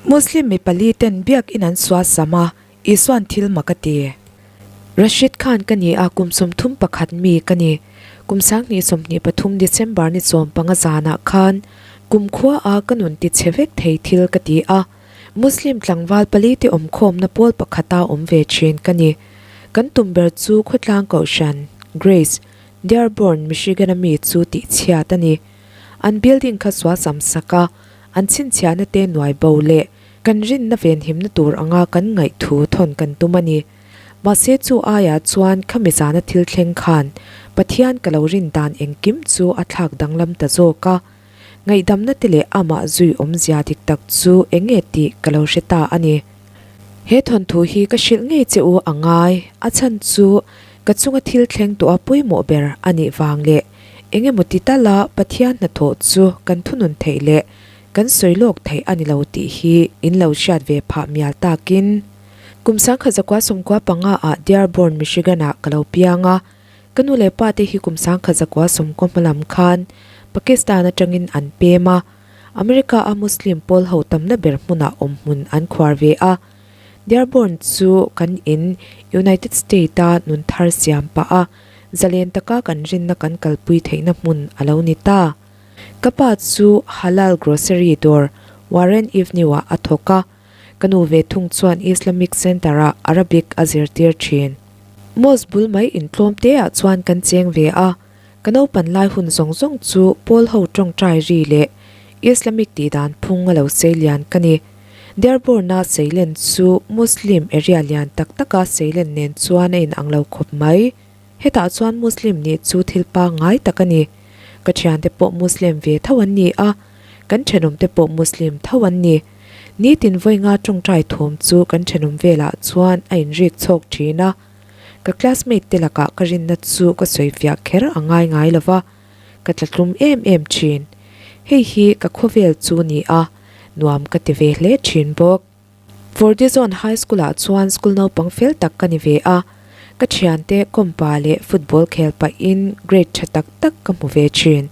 Muslim mi pali ten biakin an suasam a, Isuan thil mak a ti. Rashid Khan ka ni a, kum 31 mi ka ni. Kum 2023 December ni 15 zanah khan kum khua a ka nun ti chhe vek thei thil ka ti a. Muslim tlangval pali te awmkhawmna pawl pakhata awm ve thin ka ni. Kan tum ber chu khawtlang kohhran, Grace, Dearborn, Michigan a mi chu tih chhiat a ni. An building kha suasam sak a, an chhinchhiahna te nuai bo leh kan rinna venhimna tur anga kan ngaihthu thawn kan tum a ni. Mahse chu aiah chuan khami zana thil thleng khan Pathian ka lo rin dan engkim chu a thlak danglam ta zawk a. Ngaihdamna te leh amah zui awmzia dik tak chu eng nge tih ka lo hre ta a ni. He thawnthu hi ka hrilh ngei che u a ngai, a chhan chu ka chunga thil thleng tawh a pawimawh ber a nih vang leh eng emaw ti tala Pathian hnathawh chu kan thunun theih leh kan sawi lawk theih a ni lo tih hi in lo hriat ve phah mial takin. Kum 1995 ah Dearborn, Michigan ah ka lo piang a, ka nu leh pa te hi kum 1990 hma lam khan Pakistan atangin an pem a, America a Muslim pawl ho tamna ber hmunah awm hmun an khuar ve a. Dearborn chu kan in United State a nun thar siam pah a, zalen taka kan rinna kan kalpui theihna hmun a lo ni ta. Ka pa chu Halal Grocery dawr Warren Avenue ah a thawk a, ka nu ve thung chuan Islamic Centre ah Arabic a zirtir thin. Mosque bul mai intlawm te ah chuan kan cheng ve a, Ka naupan lai hun zawng zawng chu Pawl ho tawngtai ri leh Islamic tih dan phung a lo sei lian ka ni. Dearborn-a seilen chu Muslim area lian tak taka seilen nen chuan a inang lo khawp mai. Hetah chuan Muslim nih chu thil pangngai tak a ni. Ka thiante pawh Muslim ve tho an ni a, kan thenawmte pawh Muslim tho an ni. Nitin vawi nga tawngtai thawm chu kan thenawm velah chuan a inrik chhawk thin a. Ka classmate te lakah ka rinna chu ka sawi fiah kher a ngai ngai lo va, ka tlatlum em em thin. Hei hi ka khawvel chu ni a, nuam ka ti ve hle thin bawk. Fortizon High School ah chuan school naupang fel tak ka ni ve a, ka thiante kawmpa leh football khel pahin grade tha tak tak ka hmu ve thin.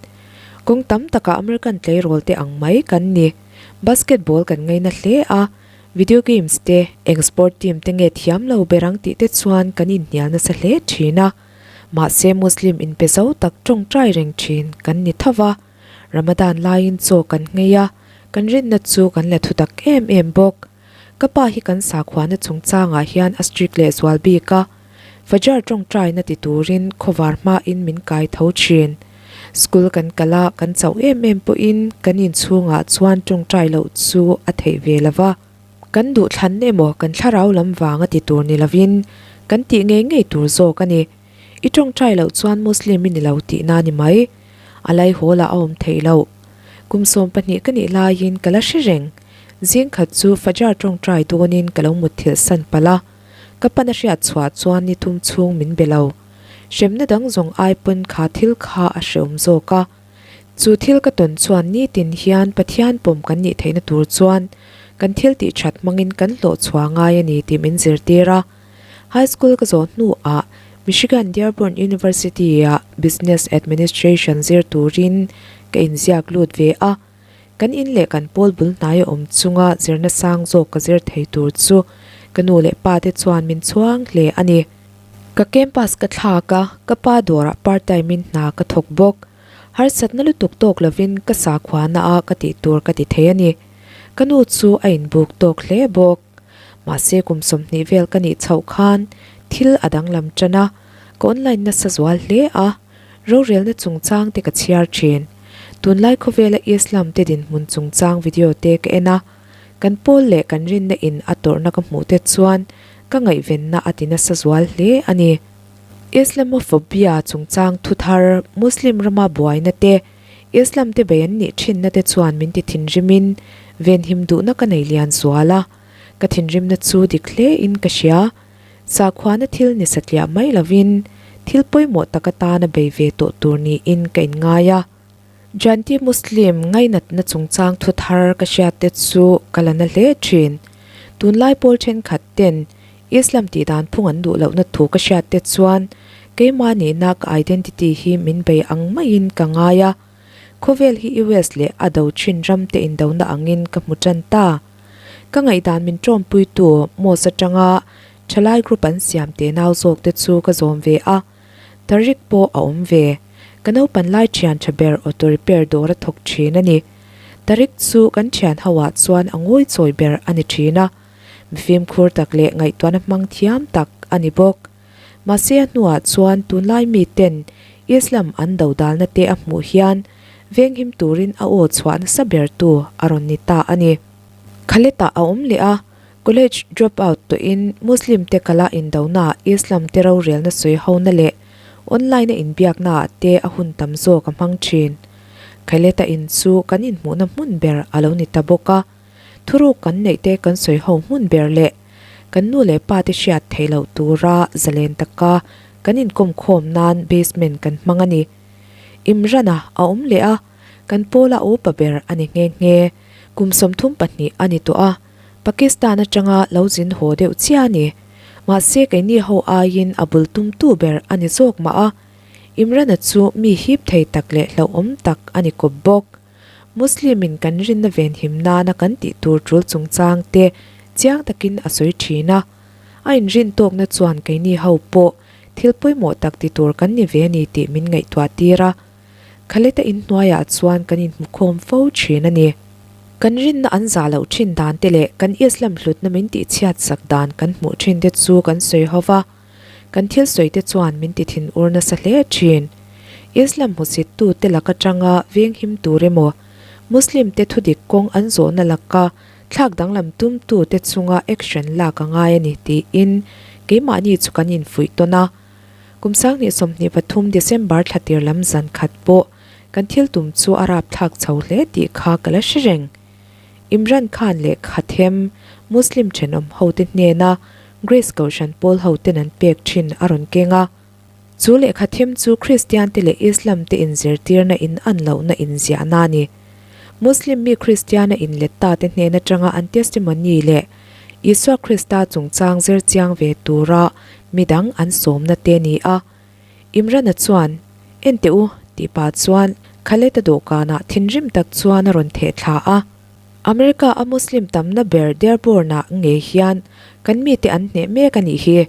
Kawng tam takah American tleirawl te ang mai kan ni. Basketball kan ngaina hle a, Video games te, eng sport team te nge thiam lo ber ang tih te chuan kan inhnial nasa hle thin a. Mahse Muslim inpe zo tak tawngtai reng thin kan ni tho va. Ramadan laiin chaw kan nghei a, kan rinna chu kan la thutak em em bawk. Ka pa hi kan sakhuana chungchangah hian a strict lehzual bik a. Fajar tawngtaina ti turin khawvar hmain min kai tho thin. School kan kal a, kan chauh em em pawhin kan inchhungah chuan tawngtai loh chu a theih ve lo va. Kan duhthlan emaw kan thlarau lam vanga ti tur ni lovin kan tih ngei ngei tur zawk a ni. I tawngtai loh chuan Muslim i ni lo tihna ni mai. A laihawl ah a awm theih loh. Kum 12 ka nih laiin ka la hre reng. Zing khat chu Fajar tawngtai dawnin ka lo mutthilh san palh a. Ka pan a hriat chhuah chuan ni thum chhung min be lo. Hremna dang zawng ai pawn kha thil kha a hreawm zawk a. Chu thil ka tawn chuan nitin hian Pathian pawm kan nih theihna tur chuan kan thil tih that hmangin kan hlawh chhuah ngai a ni tih min zirtir a. High school ka zawh hnuah Michigan Dearborn University-ah Business Administration zir turin ka inziak lut ve a. Kan in leh kan pawl bul hnai a awm chunga zirna sang zawk ka zir thei tur chu ka nu leh pa te chuan min chhuang hle a ni. Ka campus ka thlak a, ka pa dawrah part time in hna ka thawk bawk. Harsatna lutuk tawk lovin ka sakhuana a ka tih tur ka ti thei a ni. Ka nu chu a inbuk tawk hle bawk. Mahse kum 20 vel ka nih chhoh khan thil a danglam tan a, ka online nasa zual hle a. Rorelna chungchang te ka chhiar thin. Tunlai khawvela Islam te dinhmun chungchang video te ka en a, kan pawl leh kan rinna in a tawrhna ka hmuh te chuan ka ngaihvenna a ti nasa zual hle a ni. Islamophobia chungchang thu thar Muslim rama buaina te, Islam te bei an nih thinna te chuan min ti thinrimin venhim duhna ka nei lian zual a, ka thinrimna chu dik hle in ka hria. Sakhuana thil ni satliah mai lovin thil pawimawh tak atana bei ve tawh tur niin ka inngai a. Janti Muslim ngainatna chungchang thu thar ka hriat te chu ka la na hle thin. Tunlai pawl thenkhat ten Islam tih dan phung an duh lohna thu ka hriat te chuan keimah nihna ka identity hi min bei ang maiin ka ngai a. Khawvel hi US leh a do thin ram te indona angin ka hmu tan ta. Ka ngaihdan min ṭawmpuitu Mos aṭanga ṭhalai group an siam te nau zawk te chu ka zawm ve a, Tariq pawh a awm ve. Ka naupan lai ṭhian ṭha ber auto repair dawr a thawk ṭhin a ni. Tariq chu kan ṭhian ho ah chuan a ngawi chawi ber a ni ṭhin a, mi fimkhur tak leh ngaihtuahna hmang thiam tak a ni bawk. Mahse a hnuah chuan tunlai miten Islam an dodalna te a hmuh hian venghim turin a aw chhuah nasa bertu a rawn ni ta a ni. Khaleta a awm leh a, college drop out tawhin Muslim te kala indonaah Islam te rorelna sawi hona leh online a inbiaknaah te a hun tam zawk a hmang thin. Khaleta in chu kan inhmuhna hmun ber a lo ni ta bawk a. Thuruk kan neih te kan sawi ho hmun ber leh kan nu leh pa te hriat theih loh tura zalen taka kan inkawm khawm nan basement kan hmang a ni. Imran-a a awm leh a, kan pawla upa ber a ni nghe nghe. Kum 32 a ni tawh a, Pakistan atanga lo zin haw deuh chiah a ni. Mahse keini ho aiin a bul tumtu ber a ni zawk mah a, Imran-a chu mi hip thei tak leh hlauhawm tak a ni kawp bawk. Muslim-in kan rinna venhim nana kan tih tur tul chungchang te chiang takin a sawi thin a. A inrin tawkna chuan keini ho pawh thil pawimawh tak ti tur kan ni ve a ni tih min ngaihtuah tir a. Khaleta inhnuaiah chuan kan inhmukhawm fo thin a ni. Kan rinna an zah loh thin dan te leh kan Islam hlutna min tihchhiat sak dan kan hmuh thin te chu kan sawi ho va. Kan thil sawi te chuan min ti thin ur nasa hle thin. Islam hmusit te lak atanga venghim tur emaw, Muslim te thudik kawng an zawhna laka thlak danglam tumtu te chunga action lak a ngai a ni tiin keimahni chu kan infuih tawn a. Kum 2023 December thla tir lam zan khat pawh kan thil tum chu a rapthlak chho hle tih kha ka la hre reng. Imran Khan leh Khathem Muslim thenawm hote hnena Grace Kohhran pawl hoten an pek thin a rawn keng a. Chu lehkha them chu Kristian te leh Islam te inzirtirna in an lohna inziahna a ni. Muslim mi Kristiana inlet ta te hnen atanga an testimony leh Isua Krista chungchang zir chiang ve tura midang an sawmna te ni a. Imran-a chuan, En teh u, tih pah chuan Khaled-a dawhkanah thinrim tak chuan a rawn theh thla a. America a Muslim tamna ber Dearborn-ah ngei hian kan mite an hneh mek a nih hi.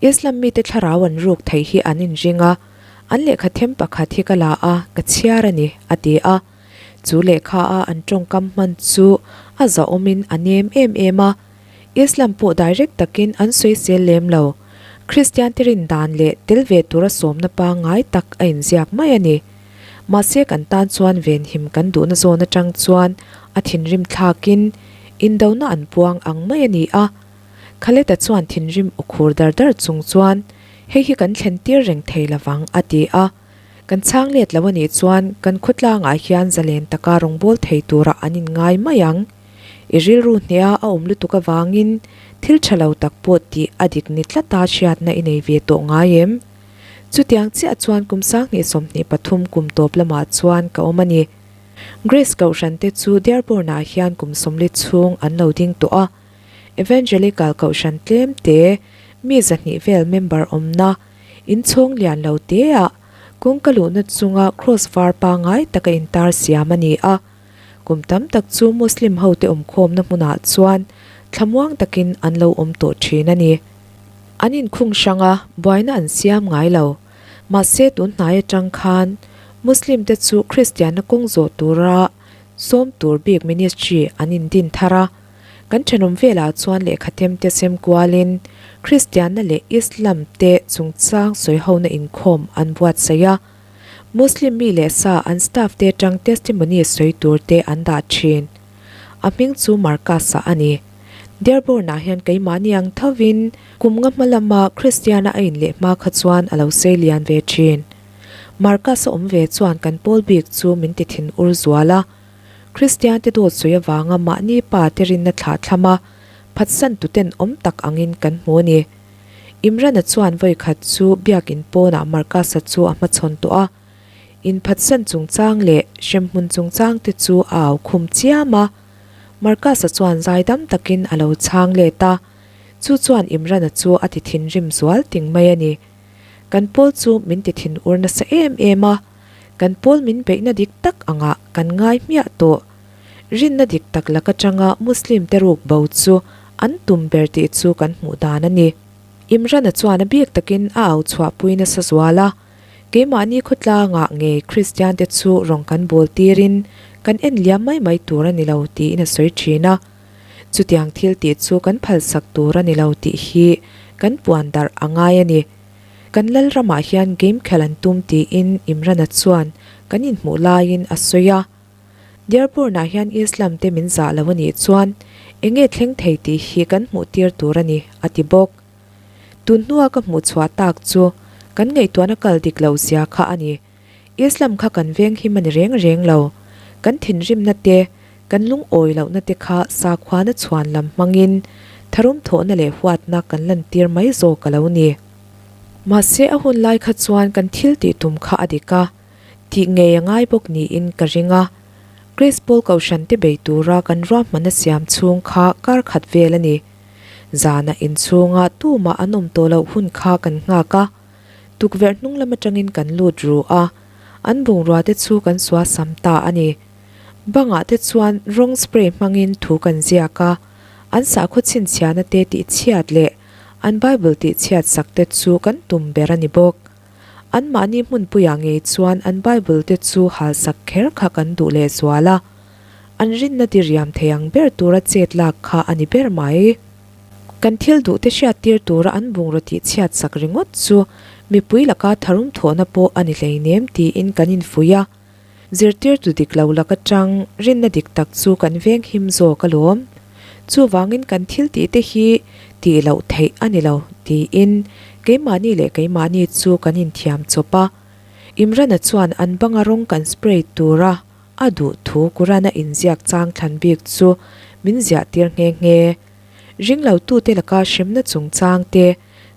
Islam mite thlarau an ruk theih hi an inring a, an lehkha them pakhat hi ka la a, ka chhiar a ni, a ti a. Chu lehkha a an tawngkam hman chu a zahawmin a nem em em a. Islam pawh direct takin an sawisel lem lo. Kristiante rin dan leh tel ve tura sawmna pangngai tak a inziak mai a ni. Mahse kan tan chuan venhim kan duhna zawn atang chuan a thinrim thlakin indona an puang ang mai a ni a. Khaled-a chuan thinrim aw khur dar dar chung chuan hei hi kan thlen tir reng thei lovang a ti a. Kan chhang let lo a nih chuan kan khawtlangah hian zalen taka rawngbâwl thei turah an inngai mai ang. I rilru hneha a awm lutuk avangin thil tha lo tak pawh tih a dik ni tlata hriatna i nei ve tawh ngai em? Chutiang chiah chuan kum 2023 kum tawp lamah chuan ka awm a ni. Grace Kohhran te chu Dearborn-ah hian kum 40 chhung an lo ding tawh a. Evangelical Kohhran tlem te, mi 200 vel member awmna, inchhawng lian lo teah kawngka luhna chunga cross var pangngai taka intar siam a ni a. Kum tam tak chu Muslim hote awmkhawmna hmunah chuan thlamuang takin an lo awm tawh thin a ni. An inkhung hrang a, buaina an siam ngai lo. Mahse tun hnai atang khan Muslim te chu Kristianna kawng zawh tura sawm tur bik ministry an indin thar a. Kan thenawm velah chuan lehkha them te sem kualin Kristianna leh Islam te chungchang sawihona inkhawm an buatsaih a. Muslim mi leh sa an staff te atang testimony sawi tur te an dah thin. A hming chu Marcus-a a ni. Dearborn-ah hian keimahni ang thovin kum nga hma lama Christian-a a inleh hma kha chuan a lo sei lian ve thin. Marcus-a awm ve chuan kan pawl bik chu min ti thin ur zual a. Christian te dawt sawi avanga mahni pa te rinna thlah thlam a, phatsan tuten awm tak angin kan hmu a ni. Imran-a chuan vawi khat chu biakin pawnah Marcus-a chu a hmachhawn tawh a, inphatsan chungchang leh hremhmun chungchang te chu a au khum chiam a. Marcus-a chuan zaidam takin a lo chhang let a, chu chuan Imran-a chu a ti thinrim zual ting mai a ni. Kan pawl chu min ti thin ur nasa em em a, kan pawl min beihna dik tak angah kan ngai hmiah tawh. Rinna dik tak lak atanga Muslim te ruk bo chu an tum ber tih chu kan hmuh dan a ni. Imran-a chuan a bik takin a au chhuahpui nasa zual a, Keimahni khawtlangah ngei Kristian te chu rawng kan bawl tirin kan en liam mai mai tur a ni lo tiin a sawi thin a. Chutiang thil tih chu kan phalsak tur a ni lo tih hi kan puan darh a ngai a ni. Kan Lalramah hian game khelh an tum tiin Imran-a chuan kan inhmuh laiin a sawi a. Dearborn-ah hian Islam te min zah lo a nih chuan eng nge thleng thei tih hi kan hmuh tir tur a ni, a ti bawk. Tun hnua ka hmuh chhuah tak chu kan ngaihtuahna kal dik loh zia kha a ni. Islam kha kan veng him a ni reng reng lo. Kan thinrimna te, kan lungawi lohna te kha sakhuana chhuan lam hmangin tharum thawhna leh huatna kan lantir mai zawk a lo ni. Mahse a hun lai kha chuan kan thil tih tum kha a dik a. Tih ngei a ngai bawk niin ka ring a. Grace Paul Kohhran te bei tura kan ruahmanna siam chhung kha kar khat vel a ni. Zanah inchhunga tumah an awm tawh loh hun kha kan nghak a. Tukverh hnung lam atangin kan lut ru a, an bungrua te chu kan suasam ta a ni. Bangah te chuan rawng spray hmangin thu kan ziak a, an sahkhaw chhinchhiahna te tihchhiat leh an Bible tihchhiat sak te chu kan tum ber a ni bawk. Anmahni hmunpuiah ngei chuan an Bible te chu halsak kher kha kan duh leh zual a, an rinna diriam thei ang ber tura chet lak kha a ni ber mai. Kan thil duh te hriattir tura an bungraw tih chhiat sak ringawt chu mipui laka tharum thawhna pawh a ni hleinem tiin kan infuih a. Zirtirtu dik lo lak atang rinna dik tak chu kan veng him zawk alawm. Chuvangin kan thil tih te hi tih loh theih a ni lo tiin keimahni leh keimahni chu kan inthiam chawp a. Imran-a chuan an banga rawng kan spray tura a duh thu Quran-a inziak chang thlan bik chu min ziah tir nghe nghe. Ringlotute laka hremna chungchang te,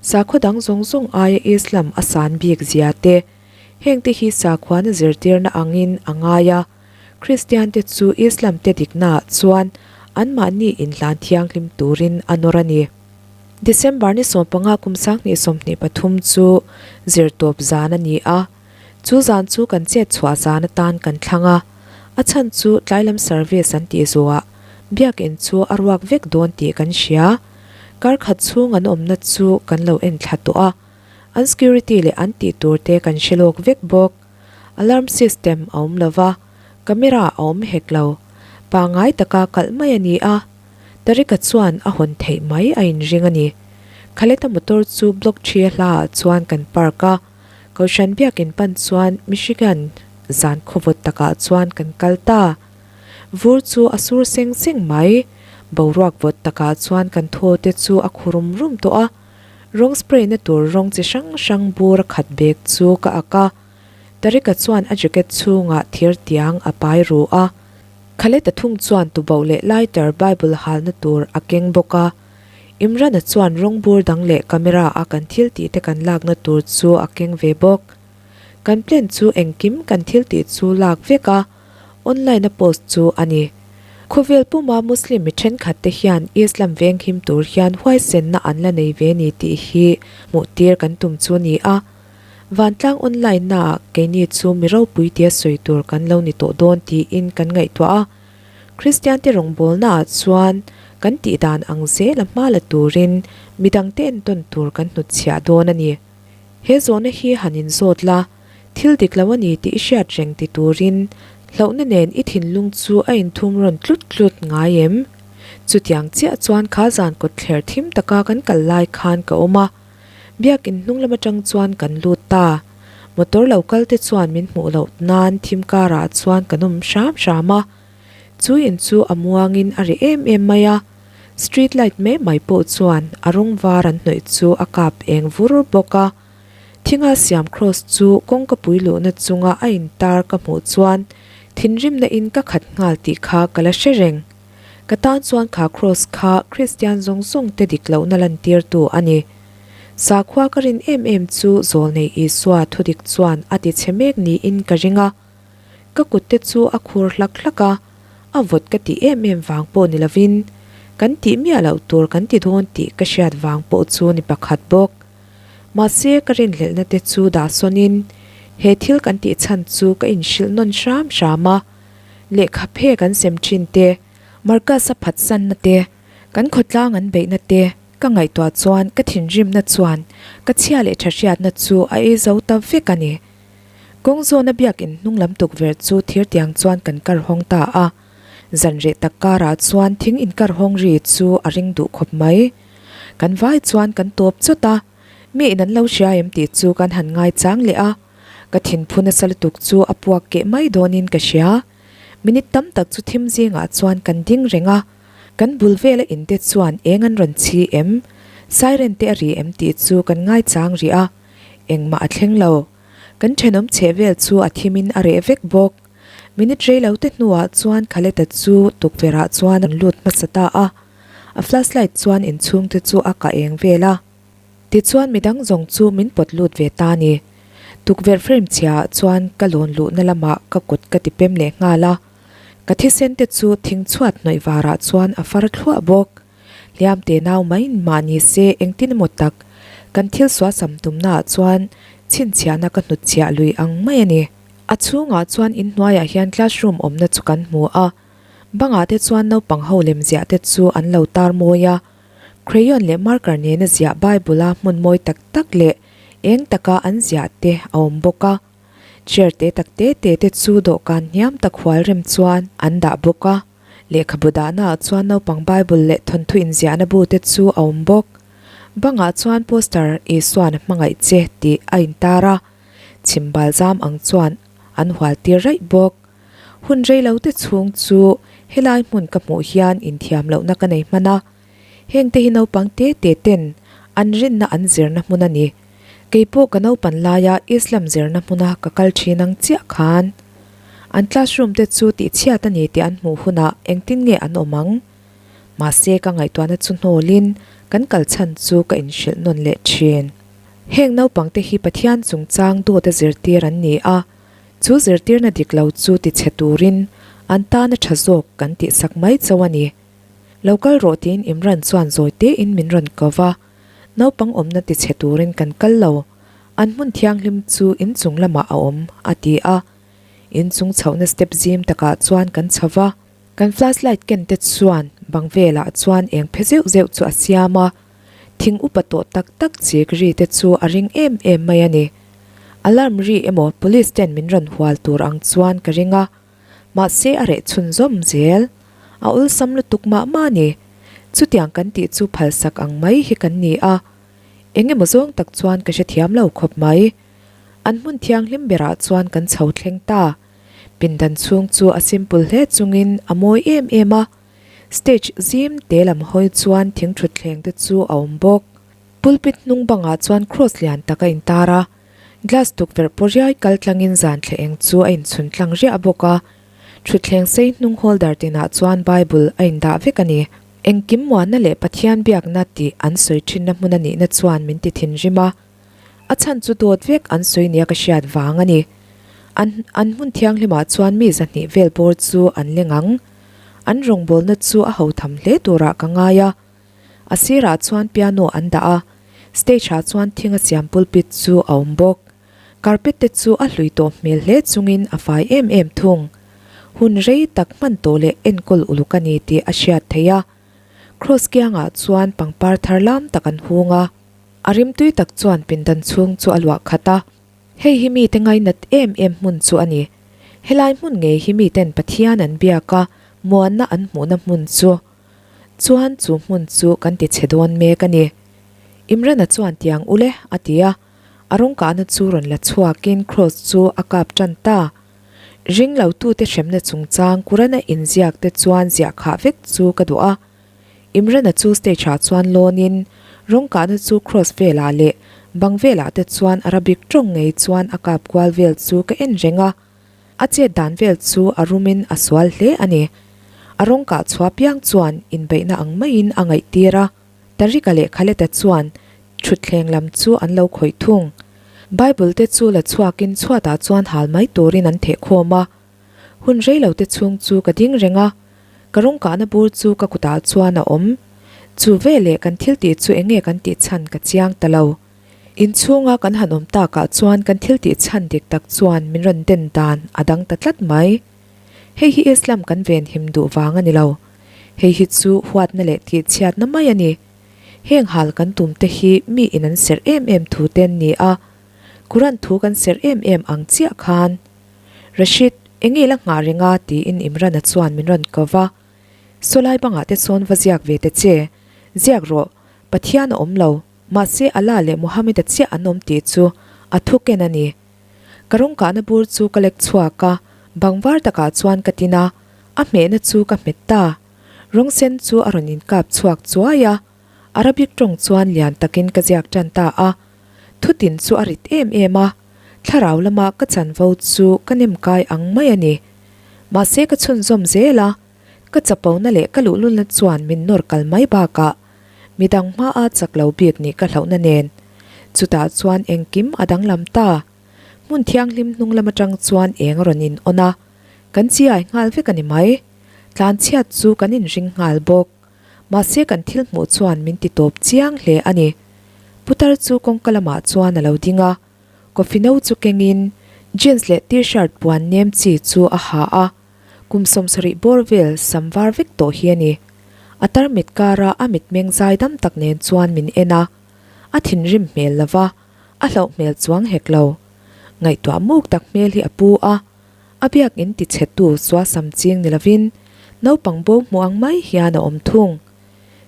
sakhaw dang zawng zawng aia Islam a san bik zia te, Hengte hi sakhuana zirtirna angin a ngai a, Kristiante chu Islam te diknaah chuan anmahni inhlan thianghlim turin a nawr a ni. December ni 15 kum 2023 chu zirtawp zan a ni a, chu zan chu kan chet chhuah zan atan kan thlang a, a chhan chu tlailam service an tih zuah biakinn chu a ruak vek dawn tih kan hria. Kar khat chhung an awmna chu kan lo enthla tawh a. An security leh an tih tur te kan hre lawk vek bawk. Alarm system a awm lo va, camera a awm hek lo. Pangngai taka kalh mai a ni a, Tarika chuan a hawn theih mai a inring a ni. Khaleta motor chu block ṭhi a hlaah chuan kan park a, Kohhran biakin pan chuan Michigan zan khawvawt takah chuan kan kal ta. Vur chu a sur seng seng mai. Boruak vawt takah chuan kan thaw te chu a khu rum rum tawh a. Rawng spray na tur rawng chi hrang hrang bur a khat bag chu ka ak a, Tarika chuan a jacket chhungah thir tiang a pai ru a, Khaleta thung chuan tuboh leh lighter Bible halna tur a keng bawk a, Imran-a chuan rawng bur dang leh camera a kan thil tih te kan lakna tur chu a keng ve bawk. Kan plan chu engkim kan thil tih chu lak vek a, Online a post chu a ni. Khawvel puma Muslim mi thenkhat te hian Islam venghim tur hian huaisenna an la nei ve ni tih hi hmuh tir kan tum chu ni a. Vantlang online naah keini chu mi ropui tia sawi tur kan lo ni tawh dawn tiin kan ngaihtuah a. Kristian te rawngbawlna ah chuan kan tih dan ang zel a hma la turin midangte entawn tur kan hnutchhiah dawn a ni. He zawhna hi han inzawt la. Thil dik lo a ni tih i hriat reng ti turin hlauhna nen i thinlung chu a inthum rawn tlut tlut ngai em? Chutiang chiah chuan kha zan kawt thler thim taka kan kal lai khan ka awm a. Biakin hnung lam atang chuan kan lut ta. Motor lo kal te chuan min hmuh loh nan thim karah chuan kan awm hram hram a. Chu in chu a muangin a reh em em mai a. Street light mai mai pawh chuan a rawng var an hnawih chu a kap eng vur bawk a. Thinga siam kraws chu kawngka pui luhna chunga a intar ka hmuh chuan thinrimna in ka khat nghal tih kha ka la hre reng. Ka tan chuan kha kraws kha Kristian zawng zawng te dik lohna lantirtu a ni. Sakhua ka rin em em chu Zawlnei Isua thudik chuan a ti chhe mek niin ka ring a. Ka kut te chu a khur hlak hlak a, a vawt ka tih em em vang pawh ni lovin kan tih miah loh tur kan ti dawn tih ka hriat vang pawh chu ni pakhat bawk. Mahse ka rinhlelhna te chu dah sawnin he thil kan tih chhan chu ka inhrilh nawn hram hram a. Lehkha phek an sem thin te, Marcus-a phatsanna te, kan khawtlang an beihna te ka ngaihtuah chuan ka thinrimna chuan ka chhia leh tha hriatna chu a ei zo ta vek a ni. Kawng zawna biakin hnung lam tukverh chu thirtiang chuan kan kar hawng ta a. Zan reh tak karah chuan thing inkar hawng ri chu a ring duh khawp mai. Kan vai chuan kan tawp chawt a, mi in an lo hria em tih chu kan han ngaichang leh a. Ka thinphu nasa lutuk chu a puak keh mai dawnin ka hria. Minute tam tak chu thim zingah chuan kan ding reng a, kan bul vela inte chuan eng an rawn chhi em, siren te a ri em tih chu kan ngaichang rih a, engmah a thleng lo. Kan thenawm chheh vel chu a thimin a reh vek bawk. Minute rei lo te hnuah chuan Khaleta chu tukverhah chuan an lut hmasa ta a, a flashlight chuan inchhungte chu a kah eng vel a. Tichuan midang zawng chu min pawt lut ve ta a ni. Tukverh frame chhia ah chuan ka lawn luhna lamah ka kut ka ti pem leh nghal a. Ka thisen te chu thing chhuat hnawih varah chuan a far thluah bawk. Hliam te nau mai mah ni se engtin emaw tak kan thil suasam tumna ah chuan chhinchhiahna ka hnutchhiah lui ang mai a ni. A chhungah chuan inhnuaiah hian classroom awmna chu kan hmu a. Bangah te chuan naupang ho lemziah te chu an lo tar mawi a. Crayon leh marker nena ziah Bible a hmun mawi tak tak leh eng taka an ziah te a awm bawk a. Chair te tak te te te chu dawhkan hniam tak hual rem chuan an dah bawk a. Lehkhabu dahna ah chuan naupang Bible leh thawnthu inziahna bu te chu a awm bawk. Bangah chuan poster Isuan a hmangaih che tih a intar a. Chhimbal zam ang chuan an hual tir raih bawk. Hun rei lo te chhung chu helai hmun ka hmuh hian inthiam lohna ka nei hman a. Hengte hi naupang te te ten an rinna an zirna hmun a ni. Kei pawh ka naupan laia Islam zirna hmuna ka kal thin ang chiah khan an classroom te chu tihchhiat a ni tih an hmuh hunah engtin nge an awm ang? Mahse ka ngaihtuahna chu hnawlin kan kal chhan chu ka inhrilh nawn leh thin. Heng naupang te hi Pathian chungchang dawt a zirtir an ni a. Chu zirtirna dik lo chu tichhe turin an tana tha zawk kan tihsak mai chauh a ni. Lo kal rawh tiin Imran chuan zawi tein min rawn ko va, naupang awmna tichhe turin kan kal lo, an hmun thianghlim chu inchung lamah a awm, a ti a. Inchung chhohna step zim takah chuan kan chho va, kan flashlight ken te chuan bang velah chuan eng phe zeuh zeuh chu a siam a. Thing upa tawh tak tak chik ri te chu a ring em em mai a ni. Alarm ri emaw police ten min rawn hual tur ang chuan ka ring a, mahse a reh chhunzawm zel. A awlsam lutuk mah mah a ni. Chutiang kan tih chu phalsak ang mai hi kan ni a. Eng emaw zawng tak chuan ka hrethiam lo khawp mai. An hmun thianghlim berah chuan kan chho thleng ta. Pindan chhung chu a simple hle chungin a mawi em em a. Stage zim te lam hawi chuan thing thutthleng te chu a awm bawk. Pulpit hnung bangah chuan cross lian tak a intar a, glass tukverh pawh riai kal tlangin zan thleh eng chu a inchhun tlang riah bawk a. Thutthleng sei hnung holder tinah chuan Bible a indah vek a ni. Engkim muanna leh Pathian biakna tih an sawi thinna hmun a nihna chuan min ti thinrim a. A chhan chu dawt vek an sawi nia ka hriat vang a ni. An an hmun thianghlimah chuan mi 200 vel bawr chu an leng ang. An rawngbawlna chu a ho tham hle turah ka ngai a. A sirah chuan piano an dah a, stage ah chuan thing a siam pulpit chu a awm bawk. Carpet te chu a hlui tawh hmel hle chungin a fai em em thung. Hun rei tak hman tawh leh enkawl uluk a ni tih a hriat theih a. Cross kiangah chuan pangpar thar lam tak an hung a. A rimtui tak chuan pindan chhung chu a luah khat a. Hei hi mite ngainat em em hmun chu a ni. Helai hmun ngei hi miten Pathian an biak a, muanna an hmuhna hmun chu. Chuan chu hmun chu kan ti chhe dawn mek a ni. Imrana chuan tiang ule a ti a, a rawngkahna chu rawn la chhuakin Cross chu a kap tan ta. Ring lotute hremna chungchang Qurana inziak te chuan ziah khah vek chu ka duh a. Imrana chu stage ah chuan lawnin rawngkahna chu cross velah leh bang velah te chuan Arabic tawng ngei chuan a kap kual vel chu ka en reng a. A chet dan vel chu a rumin a sual hle a ni. A rawngkah chhuah piang chuan inbeihna ang maiin a ngaihtir a. Tarika leh Khaleta chuan thutthleng lam chu an lo khawih thung. Bible te chu la chhuakin chhuatah chuan hal mai turin an thehkhawm a. Hun rei lo te chhung chu ka ding reng a, ka rawngkahna bur chu ka kutah chuan a awm. Chu veleh kan thil tih chu eng nge kan tih chhan ka chiang ta lo. Inchhunga kan han awm takah chuan kan thil tih chhan dik tak chuan min rawn den dan a dang ta tlat mai. Hei hi Islam kan venhim duh vang a ni lo. Hei hi chu huatna leh tihchhiatna mai a ni. Heng hal kan tum te hi mi in an serh em em thu te an ni a, Quran thu kan serh em em ang chiah khan. Rashid, enge la nghah reng a? tiin Imran-a chuan min rawn ko va. Sawlai bangah te sawn va ziak ve ta che. Ziak rawh, Pathian a awm lo, mahse Allah leh Muhammad-a chiah an awm tih chu a thu ken a ni. Ka rawngkahna bur chu ka lek chhuak a, bang var takah chuan ka tin a, a hmehna chu ka hmet ta. Rawng sen chu a rawn inkap chhuak chuai a, Arabic tawng chuan lian takin ka ziak tan ta a. Thutin chu a rit em em a, thlarau lama ka chanvo chu ka nem kai ang mai a ni. Mahse ka chhunzawm zel a, ka chapona leh ka luhlulna chuan min nawr kal mai bakah midang hmaa chak lo bik nih ka hlauhna nen chutah chuan engkim a danglam ta. Hmun thianghlim hnung lam atang chuan eng a rawn in on a, kan chiai nghal vek a ni mai. Tlanchhiat chu kan inring nghal bawk. Mahse kan thil hmuh chuan min ti tawp chiang hle a ni. Putar chu kawngka lamah chuan a lo ding a, coffee no chu kengin jeans leh t-shirt puan nem chi chu a ha a, kum 70 bawr vel sam var vek tawh hi a ni. A tarmit kara a mitmeng zaidam tak nen chuan min en a, a thinrim hmel lova, a hlauh hmel chuang hek lo. Ngaihtuah muk tak hmel hi a pu a. A biakinn tichhetu suasam ching ni lovin naupang bo hmu ang mai hian a awm thung.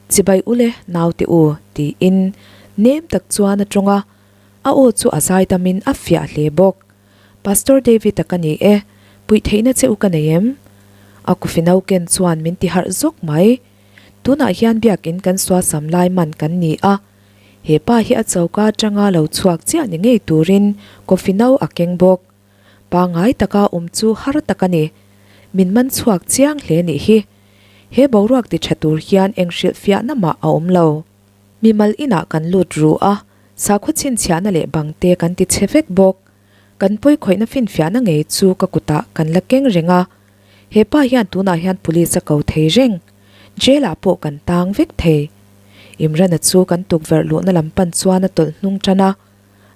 Chibai ule naute u tiin nem tak chuan a tawng a, a aw chu a zaidamin a fiah hle bawk. Pastor David-a ka ni e, puih theihna che u ka nei em? A kufi nauken chuan min ti harh zawk mai. Tunah hian biakinn kan suasam lai man kan ni a, he pa hi a choka atanga lo chhuak chiah ni ngei turin coffee no a keng bawk. Pangngai taka awm chu har tak a ni. Min man chhuak chiang hle nih hi. He boruak ti tha tur hian eng hrilhfiahna mah a awm lo. Mimal inah kan lut ru a, sakhaw chhinchhiahna leh bang te kan ti chhe vek bawk. Kan pawikhawihna finfiahna ngei chu ka kutah kan la keng reng a. He pa hian tunah hian police a ko thei reng. Jail ah pawh kan tang vek thei. Imran-a chu kan tukverh luhna lam pan chuan a tawlh hnung tan a.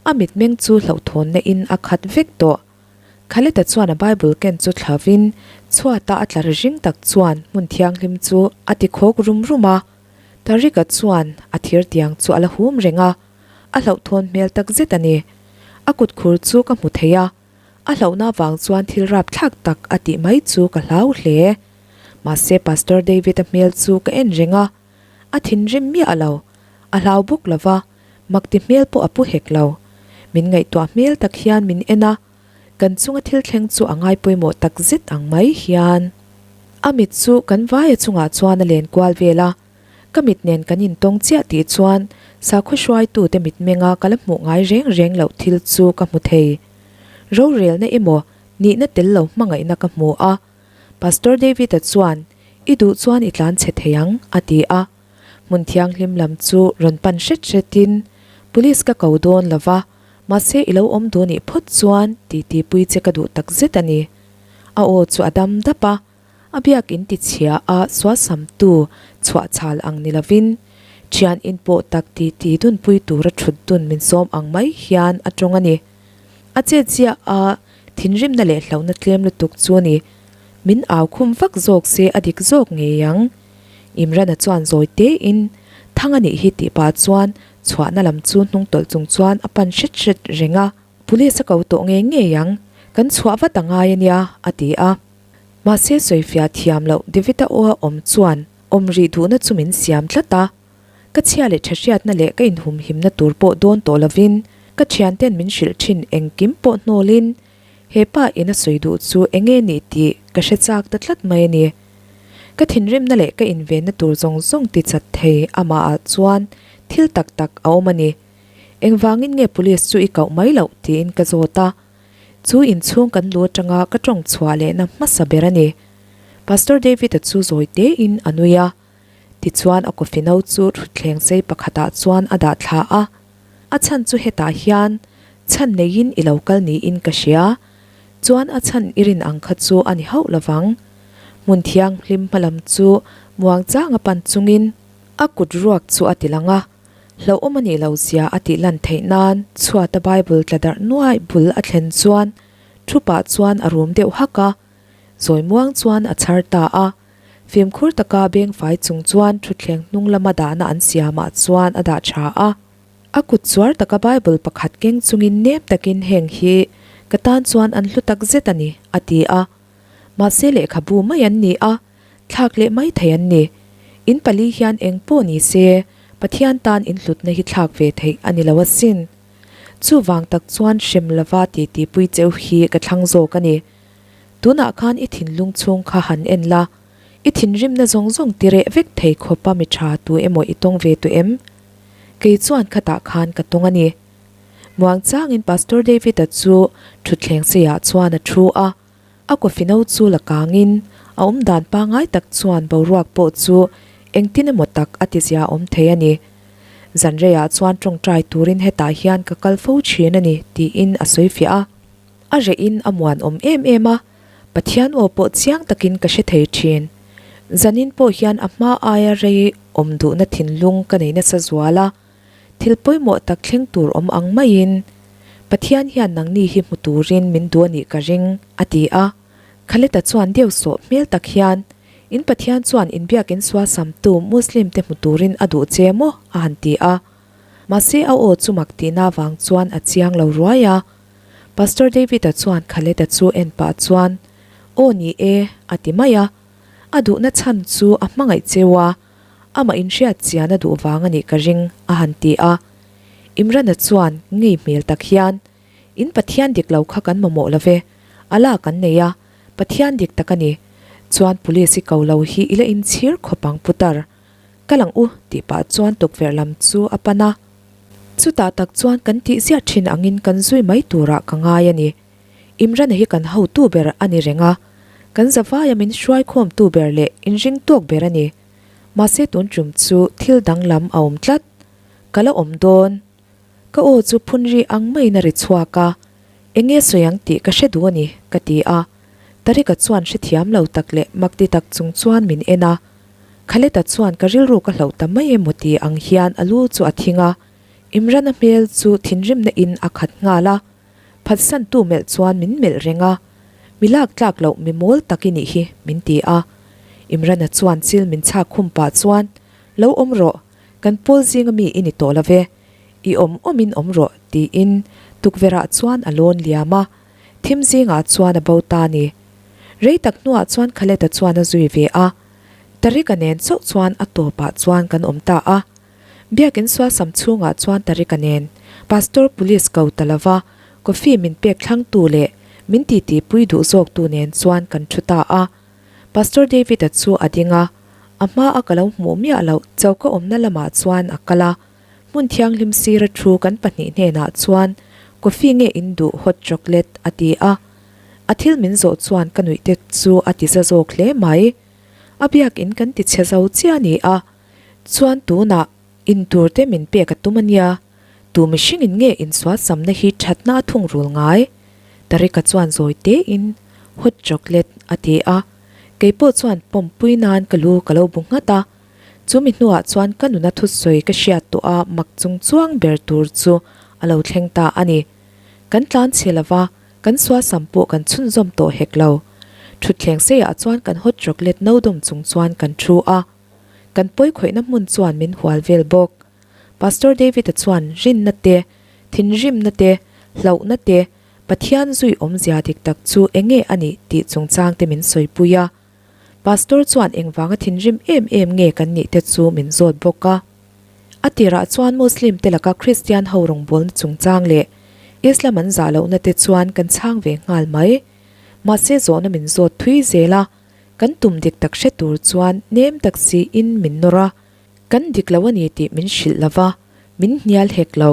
A mitmeng chu hlauhthawnna in a khat vek tawh. Khaleta chuan a Bible ken chu thlavin chhuata a tlar ring tak chuan hmun thianghlim chu a ti khawk rum rum a. Tariq-a chuan a thir tiang chu a la hum reng a, a hlauhthawn hmel tak zet a ni. A kut khur chu ka hmu thei a, a hlauhna avang chuan thil rapthlak tak a tih mai chu ka hlau hle. Mahse Pastor David-a hmel chu ka en reng a, a thinrim miah lo, a hlau bawk lo va. Mak ti hmel pawh a pu hek lo. Min ngaihtuah hmel tak hian min en a, kan chunga thil thleng chu a ngai pawimawh tak zet ang mai hian. A mit chu kan vaia chungah chuan a len kual vel a, ka mit nen kan intawng chiah tih chuan sakhaw hruaitute mitmenga ka la hmuh ngai reng reng loh thil chu ka hmu thei. Rorelna emaw nihna tel lo hmangaihna ka hmu a, Pastor David-a chuan, I duh chuan i tlan chhe thei ang, a ti a. Hmun thianghlim lam chu rawn pan hret hretin, Police ka ko dawn lo va, mahse i lo awm duh nih phawt chuan titipui che ka duh tak zet a ni. A aw chu a dam dap a, a biak in ti chhia a sualsamtu chhuahchhal ang ni lovin, thian inpawh tak titi dunpui tura thut dun min sawm ang mai hian a tawng a ni. A chet ziah a, thinrimna leh hlauhna tlem lutuk chu ni. Min au khum vak zawk se a dik zawk ngei ang. Imran-a chuan zawi tein, Thang a nih hi tih pah chuan chhuahna lam chu hnung tawlh chung chuan a pan hret hret reng a. Police a ko tawh ngei ngei ang, kan chhuah vat a ngai a nia, a ti a. Mahse sawifiah thiam loh David-a aw a awm chuan awm rih duhna chu min siam tlat a. Ka chhia leh tha hriatna leh ka inhumhimna tur pawh dawn tawh lovin ka thianten min hrilh thin engkim pawh hnawlin he pa in a sawi duh chu eng nge nih tih ka hre chak ta tlat mai a ni. Ka thinrimna leh ka invenna tur zawng zawng ti chat thei amahah chuan thil tak tak a awm a ni. Engvangin nge police chu i koh mai loh tiin ka zawt a. Chu inchhung kan lu atanga ka tawng chhuah lehna hmasa ber a ni. Pastor David-a chu zawi tein a nui a. Tichuan a coffee no chu thutthleng sei pakhatah chuan a dah thla a. A chhan chu hetah hian chhan neiin i lo kal niin ka hria. Chuan a chhan i rin ang kha chu a ni hauh lovang. Hmun thianghlim hma lam chu muang changa pan chungin a kut ruak chu a ti lang a, hlauhawm a nih lo zia a tih lan theih nan chhuata Bible tla darh nuai bul a thlen chuan thu pah chuan a rum deuh hak a. Zawi muang chuan a chhar ta a. Fimkhur taka beng fai chung chuan thutthleng hnung lama dahna an siamah chuan a dah tha a. A kut chuar taka Bible pakhat keng chungin nem takin heng hi ka tan chuan an hlu tak zet a ni, a ti a. Mahse lehkhabu mai an ni a, thlak leh mai thei an ni. In pali hian eng pawh ni se, Pathian tan in hlutna hi thlak ve theih a ni lo asin. Chuvang tak chuan hrem lova titipui cheu hi ka thlang zawk a ni. Tunah khan i thinlung chhung kha han en la, i thinrimna zawng zawng ti reh vek thei khawpa mi tha tu emaw i tawng ve tawh em? Kei chuan khatah khan ka tawng a ni. Muangchangin Pastor David-a chu thutthleng seiah chuan a thu a, a coffee no chu la kangin a awm dan pangngai tak chuan boruak pawh chu engtin emaw tak a tizia awm thei a ni. Zanreiah chuan tawngtai turin hetah hian ka kal fo thin a ni tiin a sawi fiah a. A rehin a muanawm em em a, Pathian aw pawh chiang takin ka hre thei thin. Zanin pawh hian a hma aia rei awm duhna thinlung ka nei nasa zual a, thil pawimawh tak thleng tur awm ang maiin Pathian hian nangni hi hmu turin min duh a nih ka ring, a ti a. Khaleta chuan deuh sawh hmel tak hian, In Pathian chuan inbiakin sualsamtu Muslim te hmu turin a duh che maw? a han ti a. Mahse a aw chu mak tihna vang chuan a chiang lo ruai a. Pastor David-a chuan Khaled-a chu en pah chuan, Aw ni e, a ti mai a. A duhna chhan chu a hmangaih cheu a, amah inhriat chian a duh vang a nih ka ring, a han ti a. Imran-a chuan ngei hmel tak hian, In Pathian dik lo kha kan mamawh lo ve, Allah kan nei a, Pathian dik tak a ni. Chuan police i ko lo hi i la inchhir khawp ang putar. Kal ang u, tih pah chuan tukverh lam chu a pan a. Chutah tak chuan kan tih ziah thin angin kan zui mai turah ka ngai a ni. Imrana hi kan hotu ber a ni reng a, kan zavaia min hruaikhawmtu ber leh inring tawk ber a ni. Mahse tun tum chu thil danglam a awm tlat. Ka la awm dawn. Ka aw chu phun ri ang maiin a ri chhuak a, Eng nge sawi ang tih ka hre duh a ni, ka ti a. Tarika chuan hrethiam lo tak leh makti tak chung chuan min en a. Khaleta chuan ka rilru ka hlauh ta mai emaw ti ang hian a lu chu a thing a, Imrana hmel chu thinrimna in a khat nghal a, phatsantu melh chuan min melh reng a, Mi lak tlak loh mi mawl tak i nih hi, min ti a. Imrana chuan chil min chhak khum pah chuan, Lo awm rawh, kan pawl zinga mi i ni tawh lo ve, i awm awmin awm rawh, tiin tukverhah chuan a lawn liam a, thim zingah chuan a bo ta ni. Rei tak hnuah chuan Khaleta chuan a zui ve a, Tarika nen chauh chuan a tawpah chuan kan awm ta a. Biakin sualsam chhungah chuan Tarika nen Pastor Police ko ta lova coffee min pek thlangtu leh min titi pui duh zawktu nen chuan kan thu ta a. Pastor David-a chu a ding a, a hma a ka lo hmuh miah loh choka awmna lamah chuan a kal a. Hmun thianghlim sira thu kan pahnih hnenah chuan coffee nge in duh hot chocolate a ti a. A thil min zawh chuan ka nuih te chu a ti za zawk hle mai. A biakin kan ti chhe zo chiah a ni a, chuan tunah in tur te min pek a tum a nia, tu mihringin nge insualsamna hi thatna a thungrul ngai? Tarika chuan zawi tein hot chocolate a ti a, keipawh chuan pawmpui nan ka lu ka lo bu nghat a, chumi hnuah chuan ka nuna thusawi ka hriat tawh a mak chung chuang ber tur chu a lo thleng ta a ni. Kan tlan chhe lova Kan sualsam pawh kan chhunzawm tawh hek lo. Thutthleng seiah chuan kan hot chocolate no dawm chung chuan kan thu a. Kan pawi khawihna hmun chuan min hual vel bawk. Pastor David-a chuan rinna te, thinrimna te, hlauhna te, Pathian zui awmzia dik tak chu enge a nih tih chungchang te min sawipui a. Pastor chuan engvanga thinrim em em nge kan nih te chu min zawt bawk a. A tirah chuan Muslim te laka Kristian ho rawngbawlna chungchang leh Islam an zah lohna te chuan kan chhang ve nghal mai. Mahse zawhna min zawt thui zel a, kan tum dik tak hre tur chuan nem tak siin min nawr a, kan dik lo a ni tih min hrilh lo va, min hnial hek lo.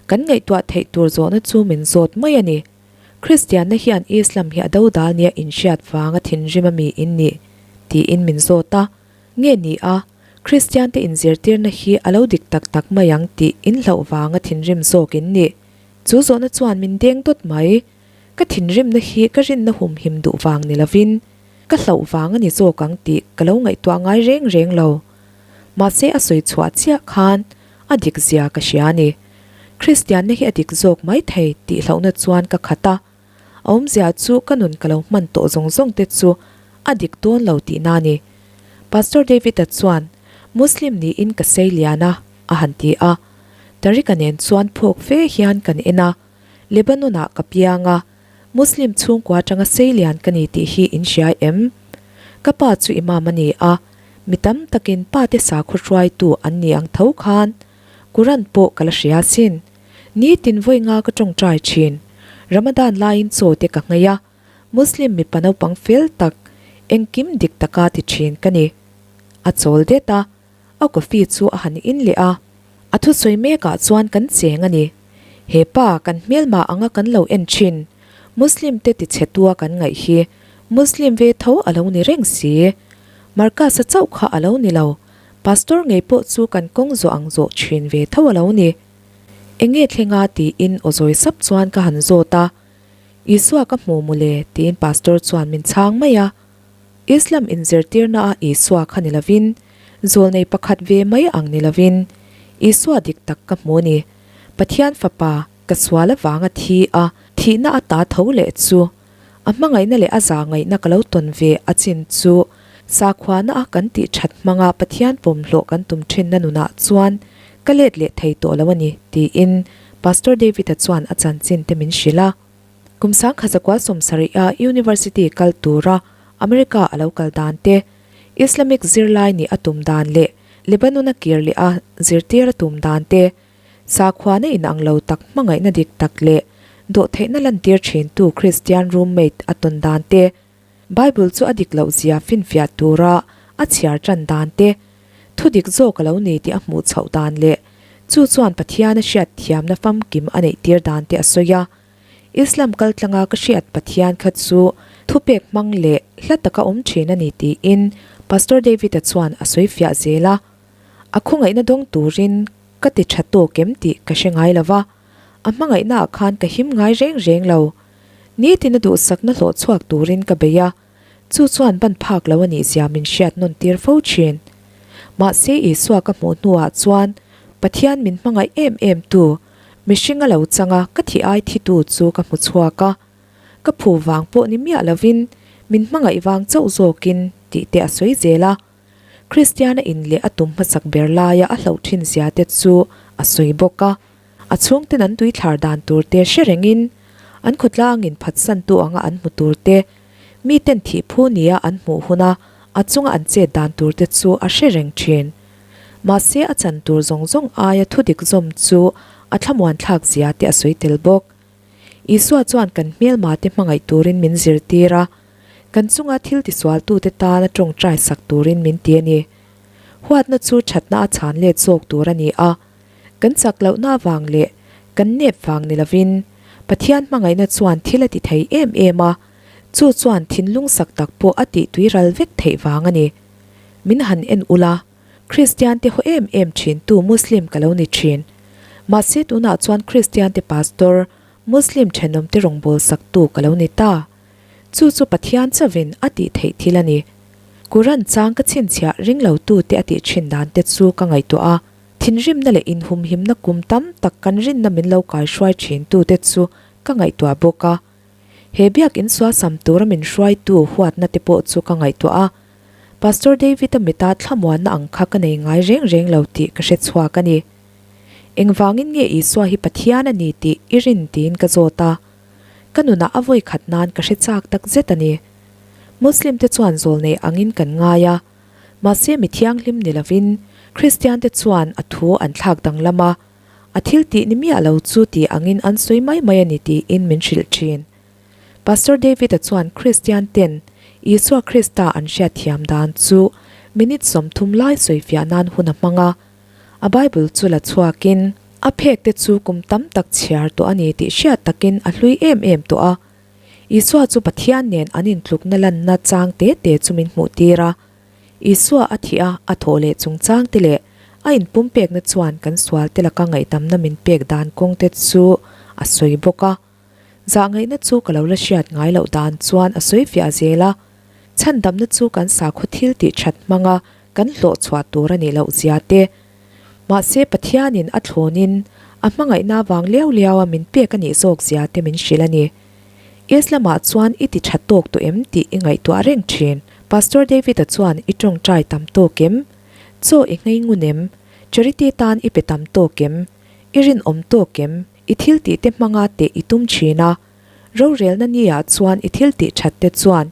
Kan ngaihtuah theih tur zawhna chu min zawt mai a ni. Kristianna hian Islam hi a dodal nia inhriat vanga thinrim a mi in nih? tiin min zawt a. Nge ni a, Kristiante inzirtirna hi a lo dik tak tak mai ang tih inhlauh vanga thinrim zawk in ni. Chu zawhna chuan min deng dawt mai. Ka thinrimna hi ka rinna humhim duh vang ni lovin, ka hlauh vang a ni zawk ang tih ka lo ngaihtuah ngai reng reng lo. Mahse a sawi chhuah chiah khan a dik zia ka hria a ni. Kristianna hi a dik zawk mai thei tih hlauhna chuan ka khat a. A awmzia chu ka nun ka lo hman tawh zawng zawng te chu a dik dawn lo tihna a ni. Pastor David-a chuan, Muslim niin ka sei lian a, a han ti a. Tariq-a nen chuan phawk fe hian kan en a, Lebanon-ah ka piang a, Muslim chhungkua atanga sei lian ka ni tih hi in hria em? Ka pa chu imam a ni a, mi tam takin pa te sakhaw hruaitu an ni ang tho khan Quran pawh ka la hria asin. Nitin vawi nga ka tawngtai thin. Ramadan laiin chaw te ka nghei a, Muslim mipa naupang fel tak, engkim dik taka ti thin ka ni. A chawl det a, a coffee chu a han in leh a. A thusawi mekah chuan kan cheng a ni. He pa kan hmelma anga kan lo en thin, Muslim te tichhetua kan ngaih hi Muslim ve tho a lo ni reng si. Marcus-a chauh kha a lo ni lo, Pastor ngei pawh chu kan kawng zawh ang zawh thin ve tho a lo ni. Enge thlenga tiin aw zawi sap chuan ka han zawt a, Isua ka hmu mawle tiin Pastor chuan min chhang mai a. Islam inzirtirna a Isua kha ni lovin, zawlnei pakhat ve mai ang ni lovin, Isua dik tak ka hmu ni. Pathian fapa ka sual avanga thi a, thihna a ta tho leh chu a hmangaihna leh a zahngaihna ka lo tawn ve a chin chu sakhuana a kan tih that hmanga Pathian pawmhlawh kan tum thinna nunah chuan ka let leh thei tawh lo a ni tiin Pastor David-a chuan a chanchin te min hrilh a. Kum sangkhazakual sawmsarih a University kal tura America a lo kal dan te, Islamic zirlai nih a tum dan leh Lebanon a kir leh a zirtir a tum dan te, Sakhuana inang lo tak hmangaihna dik tak leh dawhtheihna lantir thintu Kristian roommate a tawn dan te, Bible chu a dik loh zia finfiah tura a chhiar tan dan te, thu dik zawk a lo ni tih a hmuh chhoh dan leh chu chuan Pathian a hriat thiamna famkim a neih tir dan te a sawi a. Islam kaltlanga ka hriat Pathian kha chu thupek hmang leh hla taka awm thin a ni tiin Pastor David-a chuan a sawi fiah zel a. A khawngaihna dawng turin ka ti tha tawk em tih ka hre ngai lo va, a hmangaihnaah khan ka him ngai reng reng lo. Nitin a duhsakna hlawh chhuak turin ka bei a, chu chuan ban phak lo a nih zia min hriat nawn tir fo thin. Mahse Isua ka hmuh hnuah chuan Pathian min hmangaih em em tu, mihring a lo chang a ka thih ai thi tu chu ka hmu chhuak a. Ka phu vang pawh ni miah lovin min hmangaih vang chauh zawkin tih te a sawi zel a. Kristiana in leh a tum hmasak ber laia a hlauh thin zia te chu a sawi bawk a. A chhungten an tuithlar dan tur te hre rengin an khawtlangin phatsantu anga an hmu tur te, miten thih phu nia an hmuh huna a chunga an chet dan tur te chu a hre reng thin. Mahse a chan tur zawng zawng aia thudik zawm chu a thlamuan thlak zia te a sawi tel bawk. Isua chuan kan hmelma te hmangaih turin min zirtir a, kan chunga thil tisualtute tana tawngtai sak turin min ti a ni. Huatna chu thatna a chhan let zawk tur a ni a, kan chak lohna avang leh kan nep vang ni lovin Pathian hmangaihna chuan thil a ti thei em em a, chu chuan thinlung sak tak pawh a tih tuiral vek theih vang a ni. Min han en ula. Kristian te haw em em thin tu Muslim ka lo ni thin. Mahse tunah chuan Kristian te pastor, Muslim thenawm te rawngbâwl sak tu ka lo ni ta. Chu chu Pathian chauvin a tih theih thil a ni. Quran chang ka chhinchhiah ring lo tu te a tih thin dan te chu ka ngaihtuah a, thinrimna leh inhumhimna kum tam tak kan rinna min lo kaihruai thin tu te chu ka ngaihtuah bawk a. He biakinn suasam tura min hruaitu huatna te pawh chu ka ngaihtuah a. Pastor David-a mita thlamuanna ang kha ka nei ngai reng reng lo tih ka hre chhuak a ni. Engvangin nge Isua hi Pathian a ni tih i rin tiin ka zawt a. Ka nunah a vawi khat nan ka hre chak tak zet a ni. Muslim te chuan zawlnei angin kan ngai a. Mahse mi thianghlim ni lovin Kristian te chuan a thu an thlak danglam a. A thil tih ni miah lo chu tih angin an sawi mai mai a ni tiin min hrilh thin. Pastor David-a chuan Kristian ten Isua Krista an hriatthiam dan chu minute 30 lai sawifiah nan hun a hmang a. A Bible chu la chhuakin a phek te chu kum tam tak chhiar tawh a ni tih hriat takin a hlui em em tawh a. Isua chu Pathian nen an intlukna lanna chang te te chu min hmuh tir a. Isua a thih a, a thawh leh chungchang te leh a inpumpekna chuan kan sual te laka ngaihdamna min pek dan kawng te chu a sawi bawk a. Zahngaihna chu ka lo la hriat ngai loh dan chuan a sawi fiah zel a, chhandamna chu kan sakhaw thil tih that hmanga kan hlawh chhuah tur a nih loh zia te. Mahse Pathianin a thlawnin a hmangaihna vang liau liau a min pek a nih zawk zia te min hrilh a ni. Islam-ah chuan i ti tha tawk tawh em tih i ngaihtuah reng thin. Pastor David-a chuan i tawngtai tam tawk em? Chaw i nghei ngun em? Charity tan i pe tam tawk em? I rinawm tawk em? I thil tih te hmanga teh i tum thin a. Rorelna ni-ah chuan i thil tih that te chuan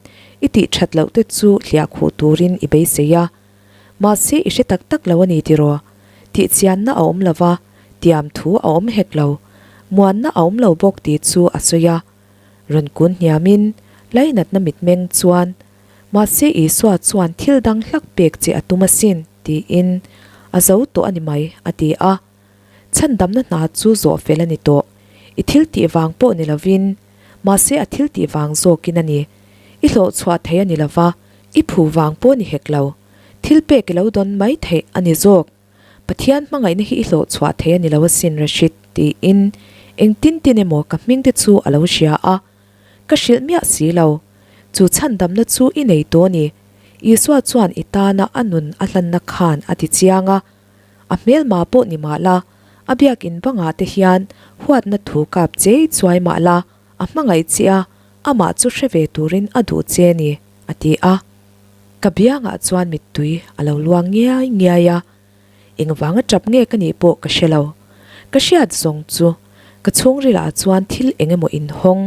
i tih that loh te chu hliah khuh turin i beisei a. Mahse i hre tak tak lo a ni tiraw? Tih chianna a awm lo va, tiam thu a awm hek lo. Muanna a awm lo bawk tih chu a sawi a. Rawn kun hniamin lainatna mitmeng chuan, Mahse Isua chuan thil dang hlak pek che a tum asin, tiin a zo tawh a ni mai, a ti a. Chhandamna hna chu zawh fel a ni tawh. I thil tih vang pawh ni lovin, mahse a thil tih vang zawkin a ni. I hlawh chhuah thei a ni lova, i phu vang pawh ni hek lo. Thil pek i lo dawn mai theih a ni zawk. Pathian hmangaihna hi i hlawh chhuah thei a ni lo asin Rashid, tiin engtin tin emaw ka hming te chu a lo hria a. Ka hrilh miah si lo. Chu chhandamna chu i nei tawh a ni. Isua chuan i tana a nun a hlanna khan a ti chiang a. A hmelma pawh ni mah la, a biakin bangah te hian huatna thu kap chei chuai mah la, a hmangaih che a, amah chu hre ve turin a duh che ni, a ti a. Ka biangah chuan mittui a lo luang ngiai ngiai a, engvanga tap nge ka nih pawh ka hre lo. Ka hriat zawng chu ka chhungrilah chuan thil eng emaw inhawng,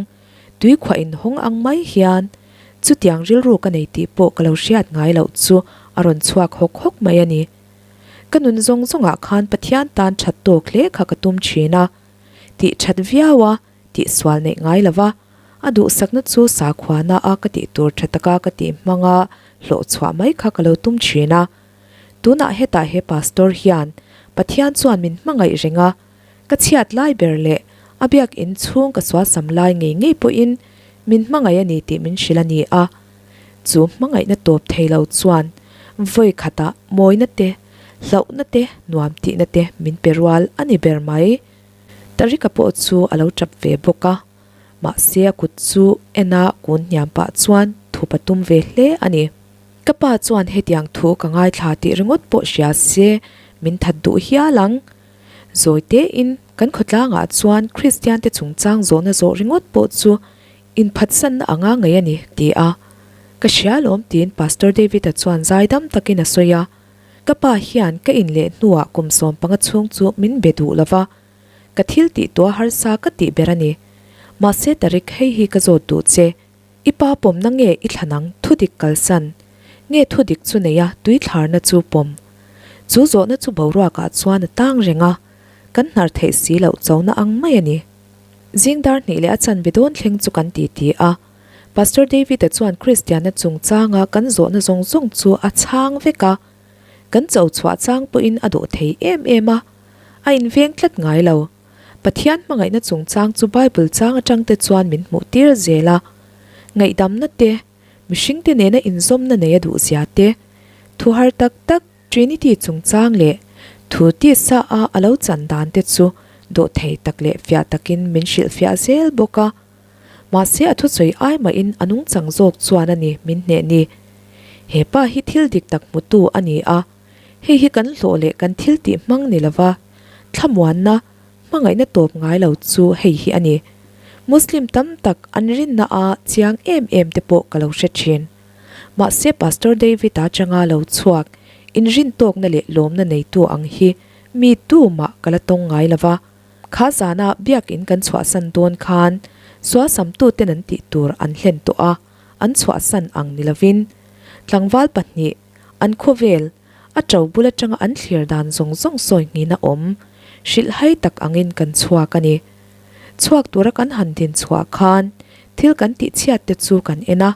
tuikhuah inhawng ang mai hian chutiang rilru ka nei tih pawh ka lo hriat ngai loh chu a rawn chhuak hawk hawk mai a ni. Ka nun zawng zawngah khan Pathian tan that tawk hle kha ka tum thin a, tih that viau a, tih sual neih ngai lo va, a duhsakna chu sakhuana a ka tih tur tha taka ka tih hmanga hlawh chhuah mai kha ka lo tum thin a. Tunah hetah he pastor hian Pathian chuan min hmangaih reng a, ka chhiat lai ber leh a biak in chhung ka sualsam lai ngei ngei pawhin min hmangaih a ni tih min hrilh a ni a. Chu hmangaihna tawp thei lo chuan vawi khatah mawina te, hlauhna te, nuam tihna te min pe rual a ni ber mai. Tarika pawh chu a lo tap ve bawk a, mahse a kut chu en a kun hniam pah chuan thup a tum ve hle a ni. Ka pa chuan hetiang thu ka ngaithla tih ringawt pawh hria se min that duh hial ang. Zawi tein kan khawtlangah chuan Kristian te chungchang zawhna zawh ringawt pawh chu inphatsanna anga ngei a ni, ti a. Ka hria lawm tiin Pastor David-a chuan zaidam takin a sawi a. Ka pa hian ka inleh hnuah kum 15 chhung chu min be duh lo va, ka thil tih tuah harsa ka tih ber a ni. Mahse Tarik hei hi ka zawt duh che, i pa pawmna nge i thlan ang thudik kalsan, nge thudik chu neia tuithlarna chu pawm? Chu zawhna chu boruakah chuan a tang reng a, kan hnar theih si loh chona ang mai a ni. Zing dar hnih leh a chanve dawn thleng chu kan ti ti a, Pastor David-a chuan Kristianna chungchanga kan zawhna zawng zawng chu a chhang vek a, kan cho chhuah chang pawhin a dawh thei em em a, a inveng tlat ngai lo. Pathian hmangaihna chungchang chu Bible chang atang te chuan min hmuh tir zel a, ngaihdamna te, mihringte nena inzawmna nei a duhzia te, thu har tak tak, Trinity chungchang leh thu tisa a a lo chan dan te chu dawhthei tak leh fiah takin min hrilhfiah zel bawk a. Mahse a thusawi ai mahin a nungchang zawk chuan a ni min hneh ni. He pa hi thil dik tak hmutu a ni a, hei hi kan hlawh leh kan thil tih hmang ni lova thlamuanna, hmangaihna tawp ngai lo chu hei hi a ni. Muslim tam tak an rinna a chiang em em te pawh ka lo hre thin. Mahse Pastor David-a changa lo chhuak inrintawkna leh lawmna neitu ang hi mi tumah ka la tawng ngai lova. Kha zana biakin kan chhuahsan dawn khan sualsamtuten an tih tur an hlen tawh a, an chhuahsan ang ni lovin tlangval pahnih an khawvel a to bul atanga an thlir dan zawng zawng sawi nghin a awm hrilhhai tak angin kan chhuak a ni. Chhuak tura kan han din chhuah khan thil kan tihchhiat te chu kan en a,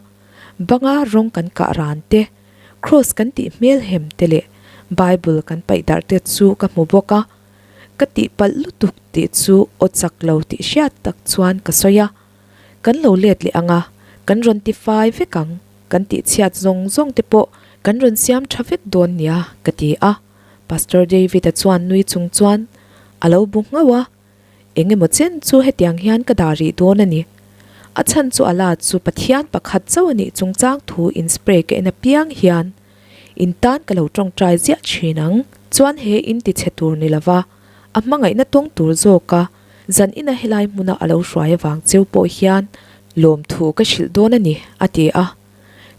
banga rawng kan kah ran te, kraws kan tih hmelhem te leh Bible kan paih darh te chu ka hmu bawk a. Ka tihpalh lutuk tih chu aw chak lo tih hriat tak chuan ka sawi a, Kan lo let leh ang a, kan rawn ti fai vek ang, kan tihchhiat zawng zawng te pawh kan rawn siam tha vek dawn nia ka ti a. Pastor David-a chuan nui chung chuan a lo bu nghauh a, Eng emaw chen chu hetiang hian ka dah rih dawn a ni. A chhan chu Allah chu Pathian pakhat chauh a nih chungchang thu in spray ka en apiang hian in tan ka lo tawngtai ziah thin ang. Chuan he in ti chhe tur ni lova a hmangaihna tawng tur zawka zan ina helai hmuna a lo hruai avang cheu pawh hian. Lawmthu ka hrilh dawn a ni, a ti a.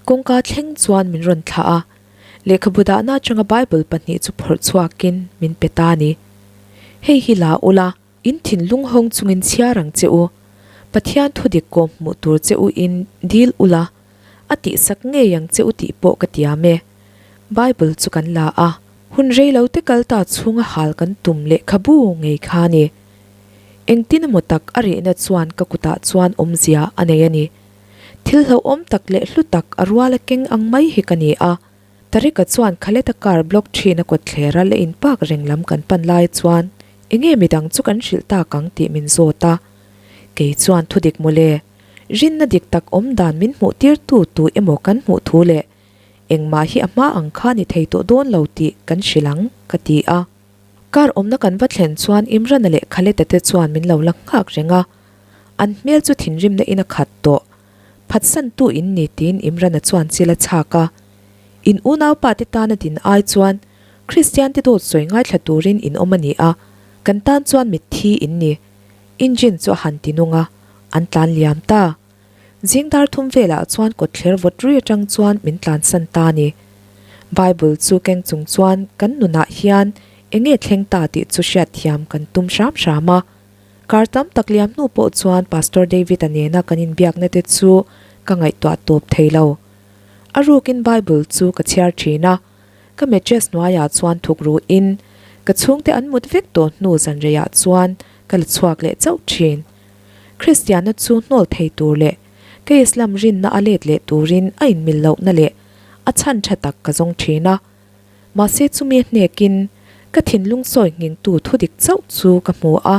Kawngka thleng chuan min rawn thlah a, lehkhabu dahna atanga Bible pahnih chu phawrh chhuakin min pe ta a ni. Hei hi la ula, in thinlung hawng chungin chhiar ang che u. Pathian thudik kawm hmuh tur che u in dil ula, a tihsak ngei ang che u tih pawh ka tiam e. Bible chu kan la a, hun rei lo te kal ta chhunga hal kan tum lehkhabu ngei kha a ni. Engtin emaw tak a rihna chuan ka kutah chuan awmzia a nei a ni. Thil hlauhawm tak leh hlu tak a ruala keng ang mai hi ka ni a. Tarika chuan Khaleta car block thin a kawtthlera la in park reng lam kan pan lai chuan enge midang chu kan hrilh tak ang tih min zawt a. Kei chuan thudik mawle, rinna dik tak awm dan min hmuh tir tu tu emaw kan hmuh thu leh engmah hi a hma ang kha ni thei tawh dawn lo tih kan hrilh ang ka ti a. Car awmna kan va thlen chuan Imrana leh Khaleta te chuan min lo la nghak reng a. An hmel chu thinrimna in a khat tawh. Phatsantu in ni tiin Imrana chuan chil a chhak a. In unaupa te tana din ai chuan Kristian te dawt sawi ngaithla turin in awm a ni a, kan tan chuan mitthi in ni. Engine chu a han ti nung a, an tlan liam ta. Zing dar thum velah chuan kawtthler vawt rui atang chuan min tlansan ta a ni. Bible chu keng chung chuan kan nunah hian eng nge thleng ta tih chu hriatthiam kan tum hram hram a. Kar tam tak liam hnu pawh chuan Pastor David-a nena kan inbiakna te chu ka ngaihtuah tawp thei lo. A rukin Bible chu ka chhiar thin a, ka mattress hnuaiah chuan thuk ruin ka chhungte an mut vek tawh hnu zanreiah chuan ka la chhuak leh chauh thin. Kristianna chu hnawl thei tur leh ka Islam rinna a let leh turin a inmil lohna leh a chhan tha tak ka zawng thin a. Mahse chumi a hnekin ka thinlung sawi nghingtu thudik chauh chu ka hmu a.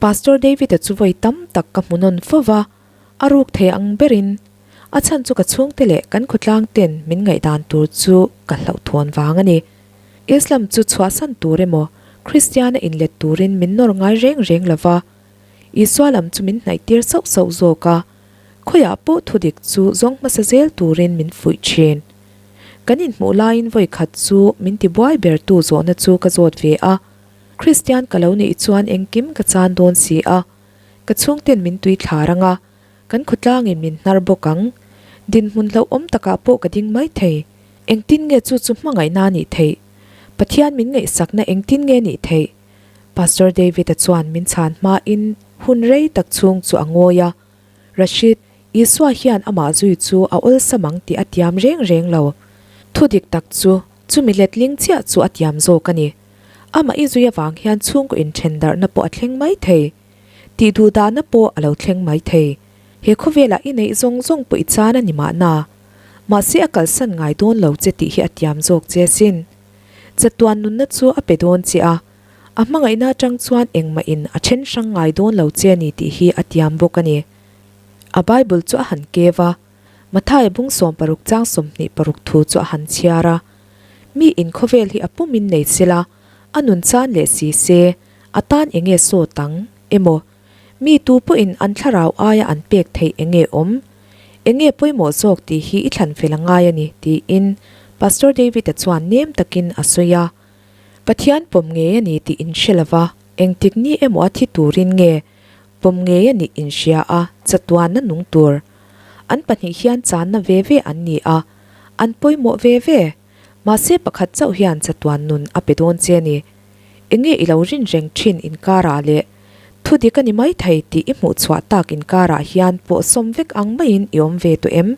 Pastor David-a chu vawi tam tak ka hmu nawn fo va, a ruk thei ang berin a chhan chu ka chhungte leh kan khawtlang ten min ngaihdan tur chu ka hlauhthawn vang a ni. Islam chu chhuahsan tur emaw Kristiana inlet turin min nawr ngai reng reng lo va, Isua lam chu min hnaihtir sauh sauh zawk a, khawiah pawh thudik chu zawng hmasa zel turin min fuih thin. Kan inhmuh laiin vawi khat chu min ti buai bertu zawhna chu ka zawt ve a, Kristian ka lo nih chuan engkim ka chan dawn si a, ka chhungten min tui thlar ang a, kan khawtlangin min hnar bawk ang. Dinhmun hlauhawm takah pawh ka ding mai thei. Engtin nge chu chu hmangaihna a nih theih? Pathian min ngaihsakna engtin nge a nih theih? Pastor David-a chuan min chhan hmain hun rei tak chhung chu a ngawi a. Rashid, Isua hian amah zui chu a awlsam ang tih a tiam reng reng lo. Thu dik tak chu, chumi letling chiah chu a tiam zawk a ni. Amah i zui avang hian chhungkaw inthen darhna pawh a thleng mai thei. Tih duhdahna pawh a lo thleng mai thei. He khawvelah i neih zawng zawng pawh i chan a ni mahna. Mahse a kalsan ngai dawn lo che tih hi a tiam zawk che asin. Chatuan nunna chu a pe dawn che a, a hmangaihna atang chuan engmah in a then hrang ngai dawn lo che a ni tih hi a tiam bawk a ni. A Bible chu a han kev a, Matthai bung 16 chang 26 thu chu a han chhiar a, Mi in khawvel hi a pum in nei sela, a nun chan leh si se, a tan enge sawt ang emaw? Mi tu pawhin an thlarau aia an pek theih enge awm? Enge pawimawh zawk tih hi i thlan fel a ngai a ni, tiin Pastor David-a chuan nem takin a sawi a. Pathian pawm ngei a ni tih in hre lova, engtik ni emaw a thi turin nge pawm ngei a nih in hria a, chatuanna nung tur. An pahnih hian channa ve ve an ni a, an pawimawh ve ve. Mahse pakhat chauh hian chatuan nun a pe dawn che a ni. Enge i lo rin reng thin inkarah leh thu dik a ni mai thei tih i hmuh chhuah tak inkarah hian pawh sawm vek ang maiin i awm ve tawh em?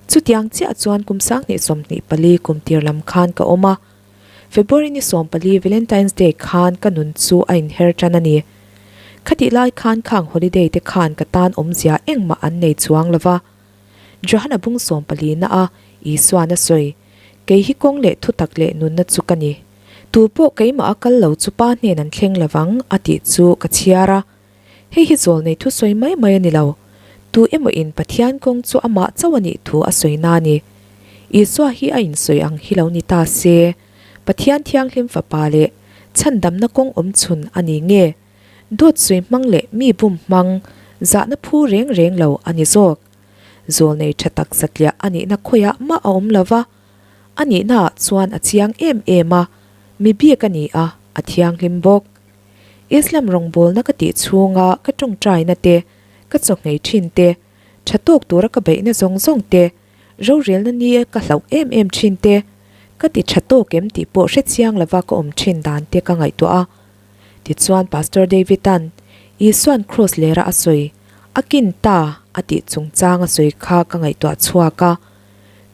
Chutiang chiah chuan kum 2024 kum tir lam khan ka awm a. February ni 14 Valentine's Day khan ka nun chu a inher tan a ni. Khatih lai khan khang holiday te khan ka tan awmzia engmah an nei chuang lova. Johana bung 14 na a Isuan a sawi, Kei hi kawng leh thutak leh nunna chu ka ni. Tu pawh keimah a kal lo chu pa hnen an thleng lovang a tih chu ka chhiar a. Hei hi zawlnei thusawi mai mai a ni lo. Tu emaw in Pathian kawng chu amah chauh a nih thu a sawi na a ni. Isua hi a insawi ang hi lo ni ta se, Pathian Thianghlim Fapa leh chhandamna kawng awm chhun a ni nge? Dawt sawi hmang leh mi bum hmang zahna phu reng reng lo a ni zawk. Zawlnei tha tak satliah a nihna khawiah mah a awm lo va. A nihnaah chuan a chiang em em a, mi bik a ni a, a thianghlim bawk. Islam rawngbawlna ka tih chhunga ka tawngtaina te, ka chawhngei thin te, Tha tawk tura ka beihna zawng zawng te, rorelna ni ka hlauh em em thin te, ka ti tha tawk em tih pawh hre chiang lova ka awm thin dan te ka ngaihtuah a. Tichuan Pastor David-a'n Isua'n Kraws lera a sawi, a kin ta a tih chungchang a sawi kha ka ngaihtuah chhuak a.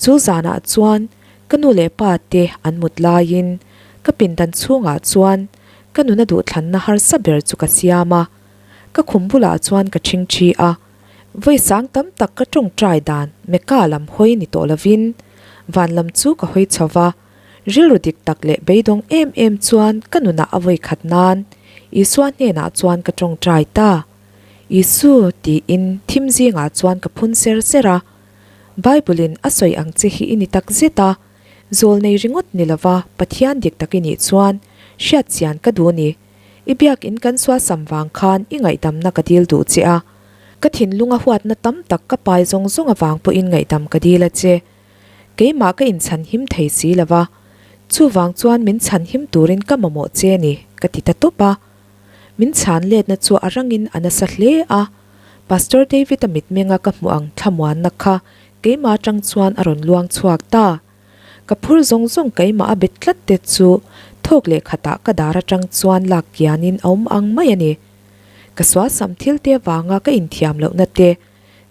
Chu zanah chuan ka nu leh pa te an mut laiin ka pindan chhungah chuan ka nuna duhthlanna harsa ber chu ka siam a. Ka khum bulah chuan ka ṭhingṭhi a, vawi sang tam tak ka ṭawngṭai dan Mecca lam hawi ni tawh lovin van lam chu ka hawi chho va, rilru dik tak leh beidawng em em chuan ka nunah a vawi khat nan Isua hnenah chuan ka ṭawngṭai ta. Isu tiin thim zingah chuan ka phun ser ser a, Bible-in a sawi ang che hi i ni tak zet a, zawl nei ringawt ni lova Pathian dik tak i nih chuan hriat chian ka duh ni. I biakin kan sualsam vang khan i ngaihdamna ka dil duh che a, ka thinlunga huatna tam tak ka pai zawng zawng avang pawhin ngaihdam ka dil a che. Keimah ka inchhanhim thei si lo va, chuvang chuan min chhanhim turin ka mamawh che ni, ka ti ta tawp a. Min chhan letna chu a rangin a nasa hle a, Pastor David-a mitmenga ka hmuh ang thlamuanna kha keimah atang chuan a rawn luang chhuak ta. Ka phur zawng zawng keimah a bet tlat te chu thawk leh khatah ka dar atang chuan lak kianin a awm ang mai a ni. Ka sualsam thil te avanga ka inthiam lohna te,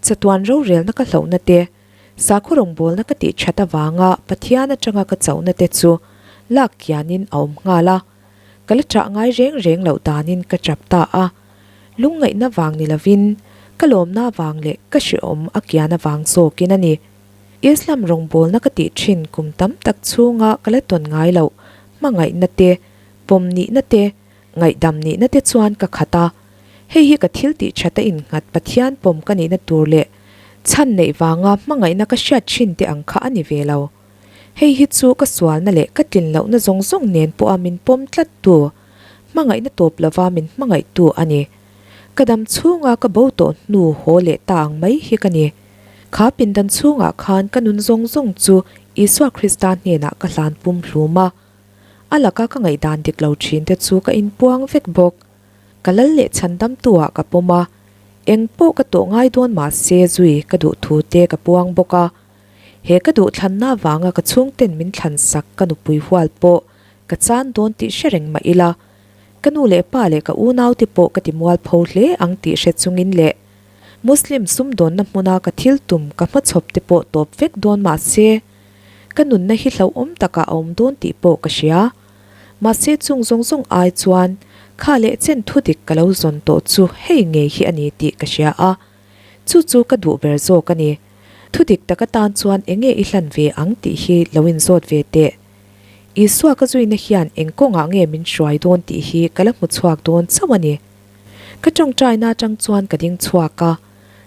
chatuan rorelna ka hlauhna te, sakhaw rawngbawlna ka tih that avanga Pathian atanga ka chauhna te chu lak kianin a awm nghal a. Ka la chah ngai reng reng loh danin ka chap ta a. Lungngaihna vang ni lovin ka lawmna vang leh ka hrehawm a kian avang zawkin a ni. Islam rawngbawlna ka tih thin kum tam tak chhunga ka la tawn ngai loh, hmangaihna te, pawm nihna te, ngaihdam nihna te chuan ka khat a. Hei hi ka thil tih that a innghat Pathian pawm ka nihna tur leh chhan neih vanga hmangaihna ka hriat thin te ang kha a ni ve lo. Hei hi chu ka sualna leh ka tlin lohna zawng zawng nen pawha min pawm tlat tu, hmangaihna tawp lova min hmangaihtu a ni. Ka dam chhunga ka bo tawh hnu haw leh ta ang mai hi ka ni. Kha pindan chhungah khan ka nun zawng zawng chu Isua Krista hnenah ka hlan pum hlum a. A laka ka ngaihdan dik lo thin te chu ka inpuang vek bawk. Ka lal leh chhandamtu-ah ka pawm a, eng pawh ka tawh ngai dawn mah se zui ka duh thu te ka puang bawk a. He ka duh thlanna avanga ka chhungten min thlansak ka nupui hual pawh ka chan dawn tih hre reng mah ila, ka nu leh pa leh ka unaute pawh ka ti mualpho hle ang tih hre chungin leh Muslim sumdawnna hmuna ka thil tum ka hmachhawp te pawh tawp vek dawn mah se, ka nunna hi hlauhawm takah a awm dawn tih pawh ka hria. Mahse chung zawng zawng ai chuan kha leh chen thu dik ka lo zawn tawh chu hei ngei hi a ni tih ka hria a, chu chu ka duh ber zawk a ni. Thu dik tak atan chuan enge i hlan ve ang tih hi lo inzawt ve teh. Isua ka zuina hian eng kawngah nge min hruai dawn tih hi ka la hmu chhuak dawn chauh a ni. Ka tawngtaina atang chuan ka ding chhuak a,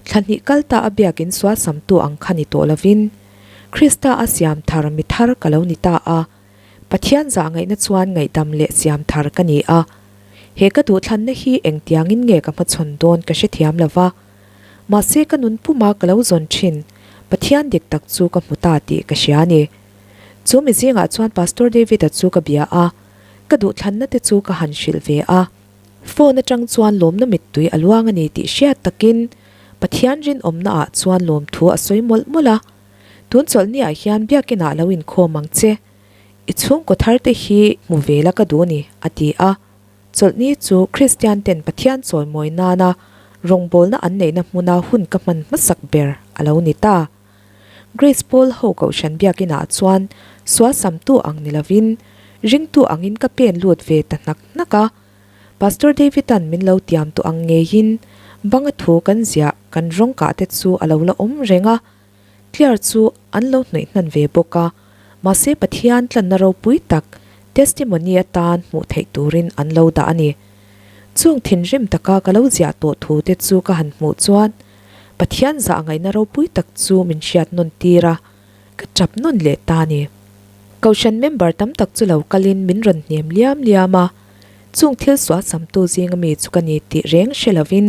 thla hnih kal ta a biakin sual samtu ang kha ni tawh lovin, Krista a siam thar mi thar ka lo ni ta a, Pathian zah ngaihna chuan ngaihdam leh siam thar ka ni a. He ka duhthlanna hi engtiangin nge ka hmachhawn dawn ka hrethiam lo va, mahse ka nun puma ka lo zawn thin Pathian dik tak chu ka hmu ta tih ka hria a ni. Chu mi zingah chuan Pastor David-a chu ka bia a, ka duhthlanna te chu ka han hrilh ve a. Phone atang chuan lawmna mittui a luang a ni tih hriat takin Pathian rinawmna ah chuan lawmthu a sawi mawlh mawlh a. Tun chawlhni ah hian biakin ah lo inkhawm ang che. I chhungkaw thar te hi hmu ve la ka duh ni, a ti a. Chawlhni chu Kristian ten Pathian chawimawi nana rawngbawlna an neihna hmuna hun ka hman hmasak ber a lo ni ta. Grace Paul ho kohhran biakin ah chuan sual samtu ang ni lovin ringtu angin ka pen lut ve ta hnak hnak a. Pastor David-a'n min lo tiam tawh ang ngeiin banga thu kan ziah kan rawng kah te chu a lo la awm reng a, clear chu an lo hnawih hnan ve bawk a, mahse Pathian tlanna ropui tak testimony atan hmuh theih turin an lo dah a ni. Chung thinrim taka ka lo ziah tawh thu te chu ka han hmuh chuan Pathian zah ngaihna ropui tak chu min hriat nawn tir a, ka tap nawn leh ta a ni. Kohhran member tam tak chu lo kalin min rawn hnem liam liam a, chung thil sual samtu zinga mi chu ka ni tih reng hre lovin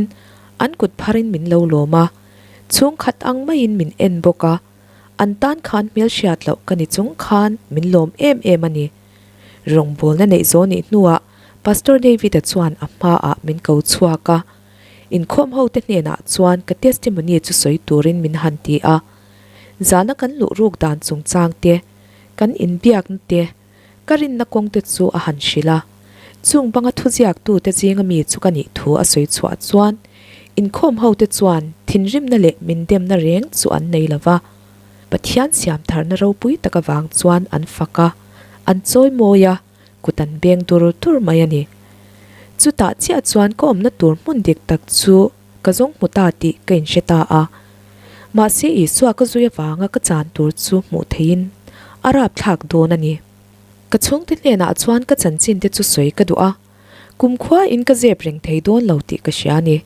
an kut pharin min lo lawm a, chhungkhat ang maiin min en bawk a, an tan khan hmelhriat loh ka ni chung khan min lawm em em a ni. Rawngbawlna neih zawh nih hnuah Pastor David-a chuan a hmaah min ko chhuak a. Inkhawm hote hnenah chuan ka testimony chu sawi turin min han ti a. Zana kan luh ruk dan chungchang te, kan inbiakna te, ka rinna kawng te chu a han hrilh a. Chung banga thuziaktute zinga mi chu ka nih thu a sawi chhuah chuan inkhawm hote chuan thinrimna leh min demna reng chu an nei lo va. Pathian siamtharna ropui tak avang chuan an fak a, an chawi mawi a, kut an beng dur dur mai a ni. Chutah chiah chuan ka awmna tur hmun dik tak chu ka zawng hmu ta tih ka inhre ta a. Mahse Isua ka zui avanga ka chan tur chu hmuh theihin a rapthlak dawn a ni. Ka chhungte hnenah chuan ka chanchin te chu sawi ka duh a, kumkhua in ka zep reng thei dawn lo tih ka hria a ni.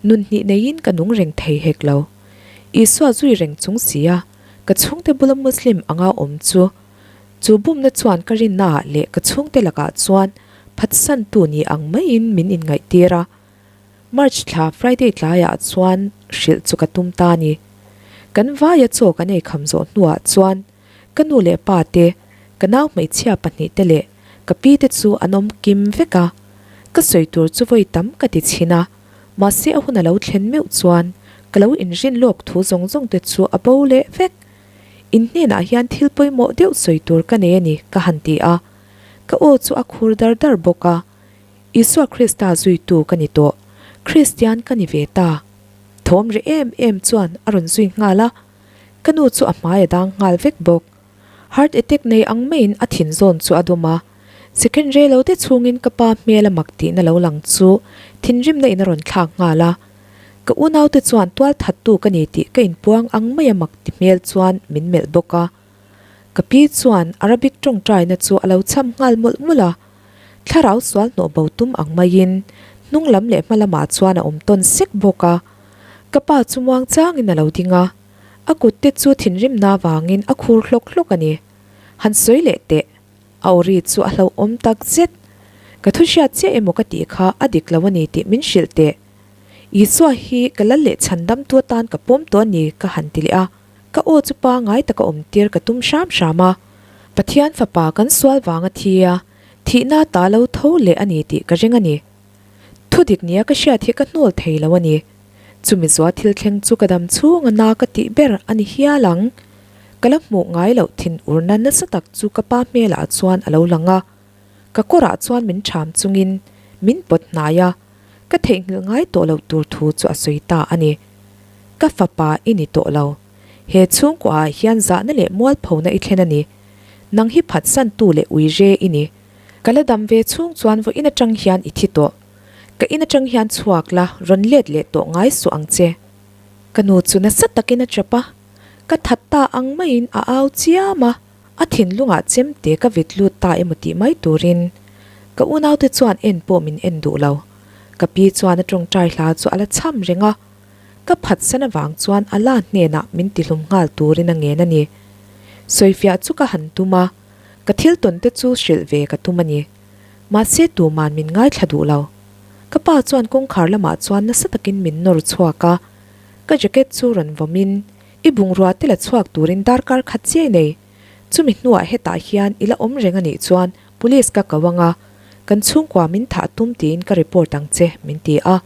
Nun hnih neiin ka nung reng thei hek lo. Isua zui reng chung si a, ka chhungte bula Muslim anga awm chu Chu bumna chuan ka rinnaah leh ka chhungte lakah chuan phatsantu ni ang maiin min inngaihtir a. March thla Friday tlaiah chuan hrilh chu ka tum ta a ni. Kan vaia chaw kan ei kham zawh hnuah chuan ka nu leh pa te, ka nau hmeichhia pahnihte leh ka pi te chu an awm kim vek a. Ka sawi tur chu vawi tam ka ti chhin a, mahse a hun a lo thlen meuh chuan ka lo inrin lawk thu zawng zawng te chu a bo leh vek. In hnenah hian thil pawimawh deuh sawi tur ka nei a ni, ka han ti a. Ka aw chu a khur dar dar bawk a. Isua Krista zuitu ka ni tawh, Kristian ka ni ve ta. Thawm reh em em chuan a rawn zui nghal a. Ka nu chu a hmai a dang nghal vek bawk. Heart attack nei ang maiin a thin zawn chu a dawm a. Second rei lo te chhungin ka pa hmel a mak tihna lo lang chu thinrimna in a rawn thlak nghal a. Ka unaute chuan tual thattu ka ni tih ka inpuang ang mai a mak ti hmel chuan min melh bawk a. Ka pi chuan Arabic tawngtaina chu a lo cham nghal mawlh mawlh a. Thlarau sual hnawh bo tum ang maiin hnung lam leh hma lamah chuan a awm tawn sek bawk a. Ka pa chu muang changin a lo ding a, a kut te chu thinrimna vangin a khur hlawk hlawk a ni. Han sawi leh teh. A aw ri chu a hlauhawm tak zet. Ka thu hriat chiah emaw ka tih kha a dik lo a ni tih min hrilh teh. Isua hi ka lal leh chhan damtu atan ka pawm tawh a ni ka han ti leh a. Ka aw chu pangai taka awm tir ka tum hram hram a. Pathian fapa kan sual vang a thi a, thihna ta lo tho leh a ni tih ka ring a ni. Thu dik nia ka hriat hi ka hnawl thei lo a ni. Chumi zua thil thleng chu ka dam chhung a na ka tih ber a ni hial ang. Ka la hmuh ngai loh thin urna nasa tak chu ka pa hmelah chuan a lo lang a. Ka kawrah chuan min ṭham chungin min pawt hnai a, ka theihnghilh ngai tawh loh tur thu chu a sawi ta a ni. Ka fapa i ni tawh lo. He chhungkuaah hian zahna leh mualphona i thlen a ni. Nang hi phatsantu leh uire i ni. Ka la dam ve chhung chuan vawiin atang hian i thi tawh. Ka in atang hian chhuak la, rawn let leh tawh ngai suh ang che. Ka nu chu nasa takin a chap a, ka that ta ang maiin a au chiam a, a thinlungah chemte ka vit lut ta emaw tih mai turin ka unaute chuan en pawh min en duh lo. Ka pi chuan a tawngtai hla chu a la cham reng a, ka phatsan avang chuan Allah hnenah min tihlum nghal turin a ngen a ni. Sawifiah chu ka han tum a, ka thil tawn te chu hrilh ve ka tum a ni. Mahse tuman min ngaithla duh lo. Ka pa chuan kawngkhar lamah chuan nasa takin min nawr chhuak a, ka jacket chu rawn vawmin i bungrua te la chhuak turin darkar khat chiai nei. Chumi hnuah hetah hian i la awm reng a nih chuan police ka ko anga kan chhungkua min thah tum tiin ka report ang che min ti a.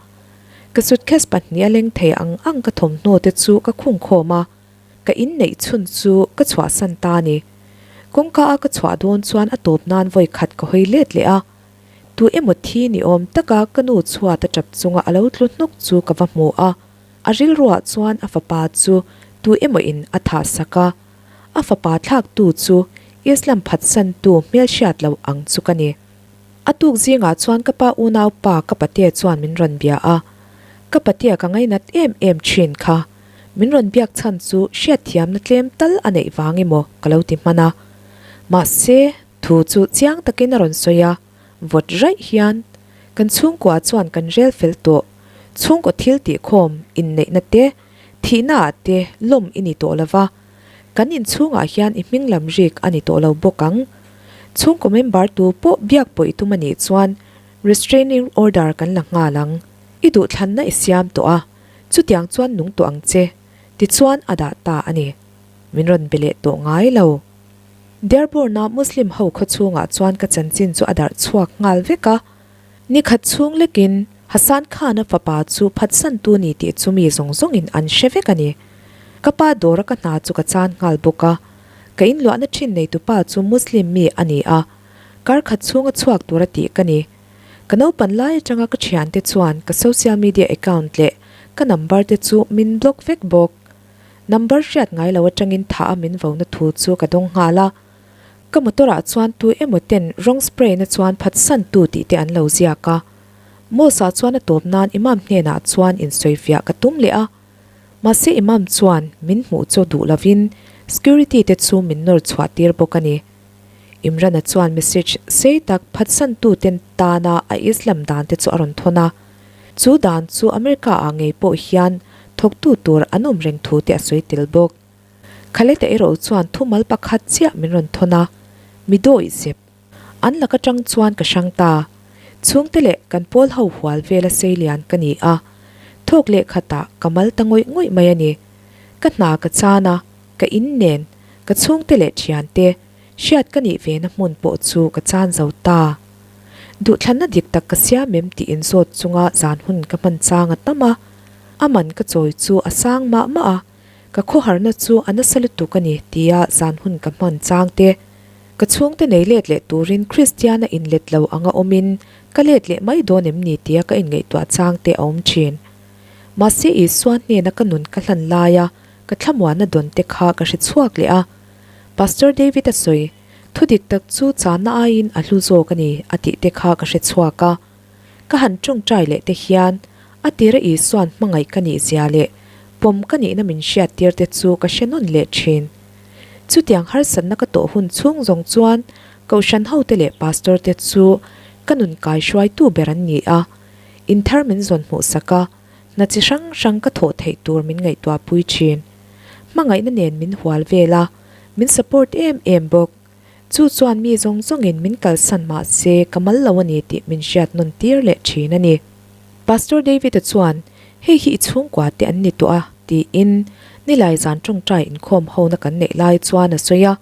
Ka suitcase pahnih a leng thei ang ang ka thawmhnaw te chu ka khung khawm a. Ka inneih chhun chu ka chhuahsan ta a ni. Kawngka a ka chhuah dawn chuan a tawp nan vawi khat ka hawi let leh a. Tu emaw thi ni awm taka ka nu chhuat a tap chunga a lo tlu hnawk chu ka va hmu a. A rilruah chuan a fapa chu tu emaw in a thah sak a. A fapa thlaktu chu Islam phatsantu hmelhriat loh ang chu ka ni. A tuk zingah chuan ka pa unaupa ka patea chuan min rawn bia a, ka patea ka ngainat em em thin kha. Min rawn biak chhan chu hriatthiamna tlem tal a neih vang emaw ka lo ti hman a. Mahse, thu chu chiang takin a rawn sawi a, vawt raih hian kan chhungkua chuan kan rel fel tawh, chhungkaw thil tihkhawm inneihna te, thihna ah te lawm i ni tawh lova, Kan inchhungah hian i hming lam rik a ni tawh lo bawk ang. Chhungkaw member tu pawh biak pawh i tum a nih chuan restraining order kan la nghal ang. I duhthlanna i siam tawh a, chutiang chuan nung tawh ang che, tichuan a dah ta a ni. Min rawn be leh tawh ngai lo. Dearborn-a Muslim ho khawchhungah chuan ka chanchin chu a darh chhuak nghal vek a. Ni khat chhung lekin. Hassan Khan-a fapa chu phatsantu ni tih chu mi zawng zawngin an hre vek a ni. Ka pa dawra ka hna chu ka chan nghal bawk a. Ka inluahna thin neitupa chu Muslim mi a ni a, kar khat chhunga chhuak tura tih ka ni. Ka naupan lai atanga ka thiante chuan ka social media account leh ka number te chu min block vek bawk. Number hriat ngai lo atangin thah a min vona thu chu ka dawng nghal a. Ka motor ah chuan tu emaw ten rawng spray na chuan phatsan tu tih te an lo ziak a. Mosque ah chuan a tawp nan Imam hnenah chuan insawifiah ka tum leh a. Mahse Imam chuan min hmuh chu duh lovin security te chu min nawr chhuah tir bawk a ni. Imran-a chuan message sei tak phatsan tu ten tana a Islam dan te chu a rawn thawn a. Chu dan chu America ah ngei pawh hian thawktu tur an awm reng thu te a sawi tel bawk. Khaleta erawh chuan thumal pakhat chiah min rawn thawn a, mi dawih zep. An lak atang chuan ka hrang ta. Chhungte leh kan pawl ho hual vela seilian ka ni a, thawk leh khatah ka mal ta ngawih ngawih mai a ni. Ka hna ka chan a, ka in nen, ka chhungte leh thiante, hriat ka nih ve na hmun pawh chu ka chan zo ta. Duhthlanna dik tak ka siam em tih inzawt chunga zan hun ka hman chang a tam a, a man ka chawi chu a sang mah mah a, Ka khawharna chu a nasa lutuk a ni tia zan hun ka hman chang te. Ka chhungte nei let leh turin Kristiana inlet lo anga awmin ka let leh mai dawn em ni tia ka inngaihtuah chang te a awm thin. Mahse Isua hnena ka nun ka hlan laia ka thlamuanna dawn te kha ka hre chhuak leh a. Pastor David a sawi, Thu dik tak chu channa aiin a hlu zawk a ni a tih te kha ka hre chhuak a. Ka han tawngtai leh te hian a tira Isua'n hmangaih ka nih zia leh pawm ka nihna min hriat tir te chu ka hre nawn leh thin. Chutiang harsatna ka tawh hun chhung zawng chuan Kohhran hote leh Pastor te chu ka nun kai hruaitu ber an ni a, inthar min zawn hmuhsak a, hna chi hrang hrang ka thawh theih tur min ngaihtuah pui thin. Hmangaihna nen min hual vel a, min support em em bawk. Chu chuan mi zawng zawngin min kalsan mah se ka mal lo a ni tih min hriat nawn tir leh thin a ni. Pastor David-a chuan, Hei hi i chhungkua te an ni tawh a, tiin nilai zan tawngtai inkhawm hona kan neih lai chuan a sawi a.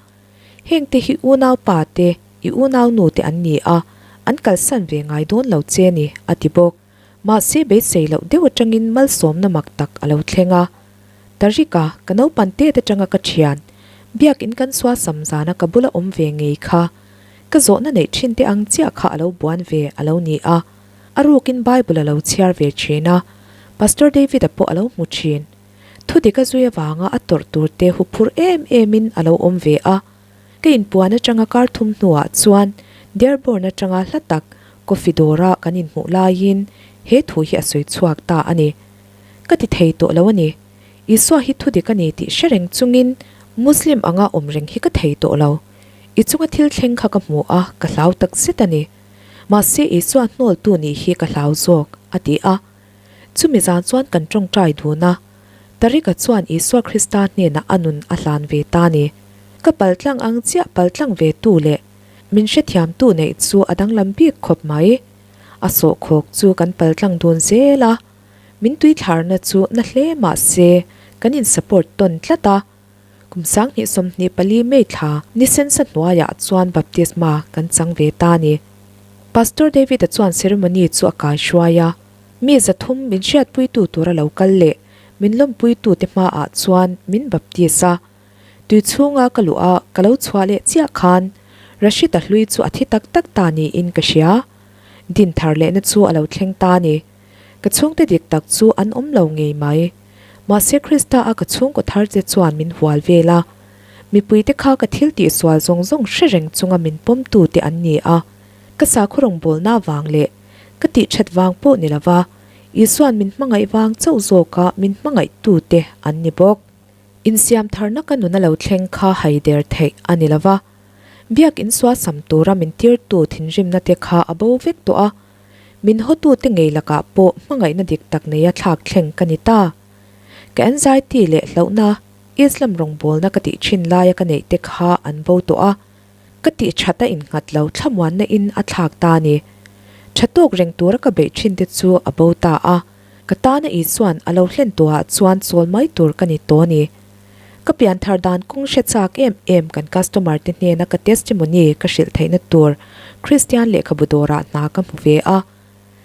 Heng te hi unau pa te, i unau nu te an ni a, an kalsan ve ngai dawn lo che ni, a ti bawk. Mahse beisei loh deuh atangin malsawmna mak tak a lo thleng a. Tarika, ka naupan tet atanga ka thian, biakin kan suasam zana ka bula awm ve ngei kha, ka zawhna neih thin te ang chiah kha a lo buan ve a lo ni a. A rukin Bible a lo chhiar ve thin a, Pastor David-a pawh a lo hmu thin. Thudik a zui avanga a tawrh tur te huphurh em emin a lo awm ve a. Ka inpuan atanga kar thum hnuah chuan Dearborn atanga hla tak coffee dawra kan inhmuh laiin he thu hi a sawi chhuak ta a ni. Ka ti thei tawh lo a ni. Isua hi thudik a ni tih hre reng chungin Muslim anga awm reng hi ka thei tawh lo. I chunga thil thleng kha ka hmu a, ka hlau tak zet a ni. Mahse Isua hnawltu nih hi ka hlau zawk, a ti a. Chumi zan chuan kan tawngtai dun a, Tarika chuan Isua Krista hnenah a nun a hlan ve ta ni. Ka paltlang ang chiah paltlang ve tu leh min hrethiamtu neih chu a danglam bik khawp mai. A sawhkhawk chu kan paltlang dun zel a, min tuithlarna chu na hle mah se kan in support tawn tlat a. Kum 2024 May thla ni sensa hnuaiah chuan baptisma kan chang ve ta ni. Pastor David-a chuan ceremony chu a kai hruai a, mi 300 min hriatpuitu tura lo kal leh min lawmpuitute hmaah chuan min baptis a. Tui chhunga ka luh a ka lo chhuah leh chiah khan Rashid-a hlui chu a thi tak tak ta niin ka hria. Din thar lehna chu a lo thleng ta ni. Ka chhungte dik tak chu an awm lo ngei mai. Mahse Krista a ka chhungkaw thar che chuan min hual vel a. Mipuite kha ka thil tih sual zawng zawng hre reng chunga min pawmtu te an ni a. Ka sakhaw rawngbawlna vang leh ka tih that vang pawh ni lova Isua'n min hmangaih vang chauh zawka min hmangaihtu te an ni bawk. Insiam tharna ka nun a lo thleng kha hai der theih a ni lova. Biak insuasam tura min tirtu thinrimna te kha a bo vek tawh a. Min hawtute ngei lakah pawh hmangaihna dik tak neia thlak thleng ka ni ta. Ka anxiety leh hlauhna, Islam rawngbawlna ka tih thin laia ka neih te kha an bo tawh a, ka tih that a innghat lo thlamuanna in a thlak ta ni. Tha tawk reng tura ka beih thin te chu a bo ta a, ka tana Isua'n a lo hlen tawhah chuan chawl mai tur ka ni tawh ni. Ka pianthar dan kawng hre chak em em kan customer te hnena ka testimony ka hrilh theihna tur Kristian lehkhabu dawrah hna ka hmu ve a.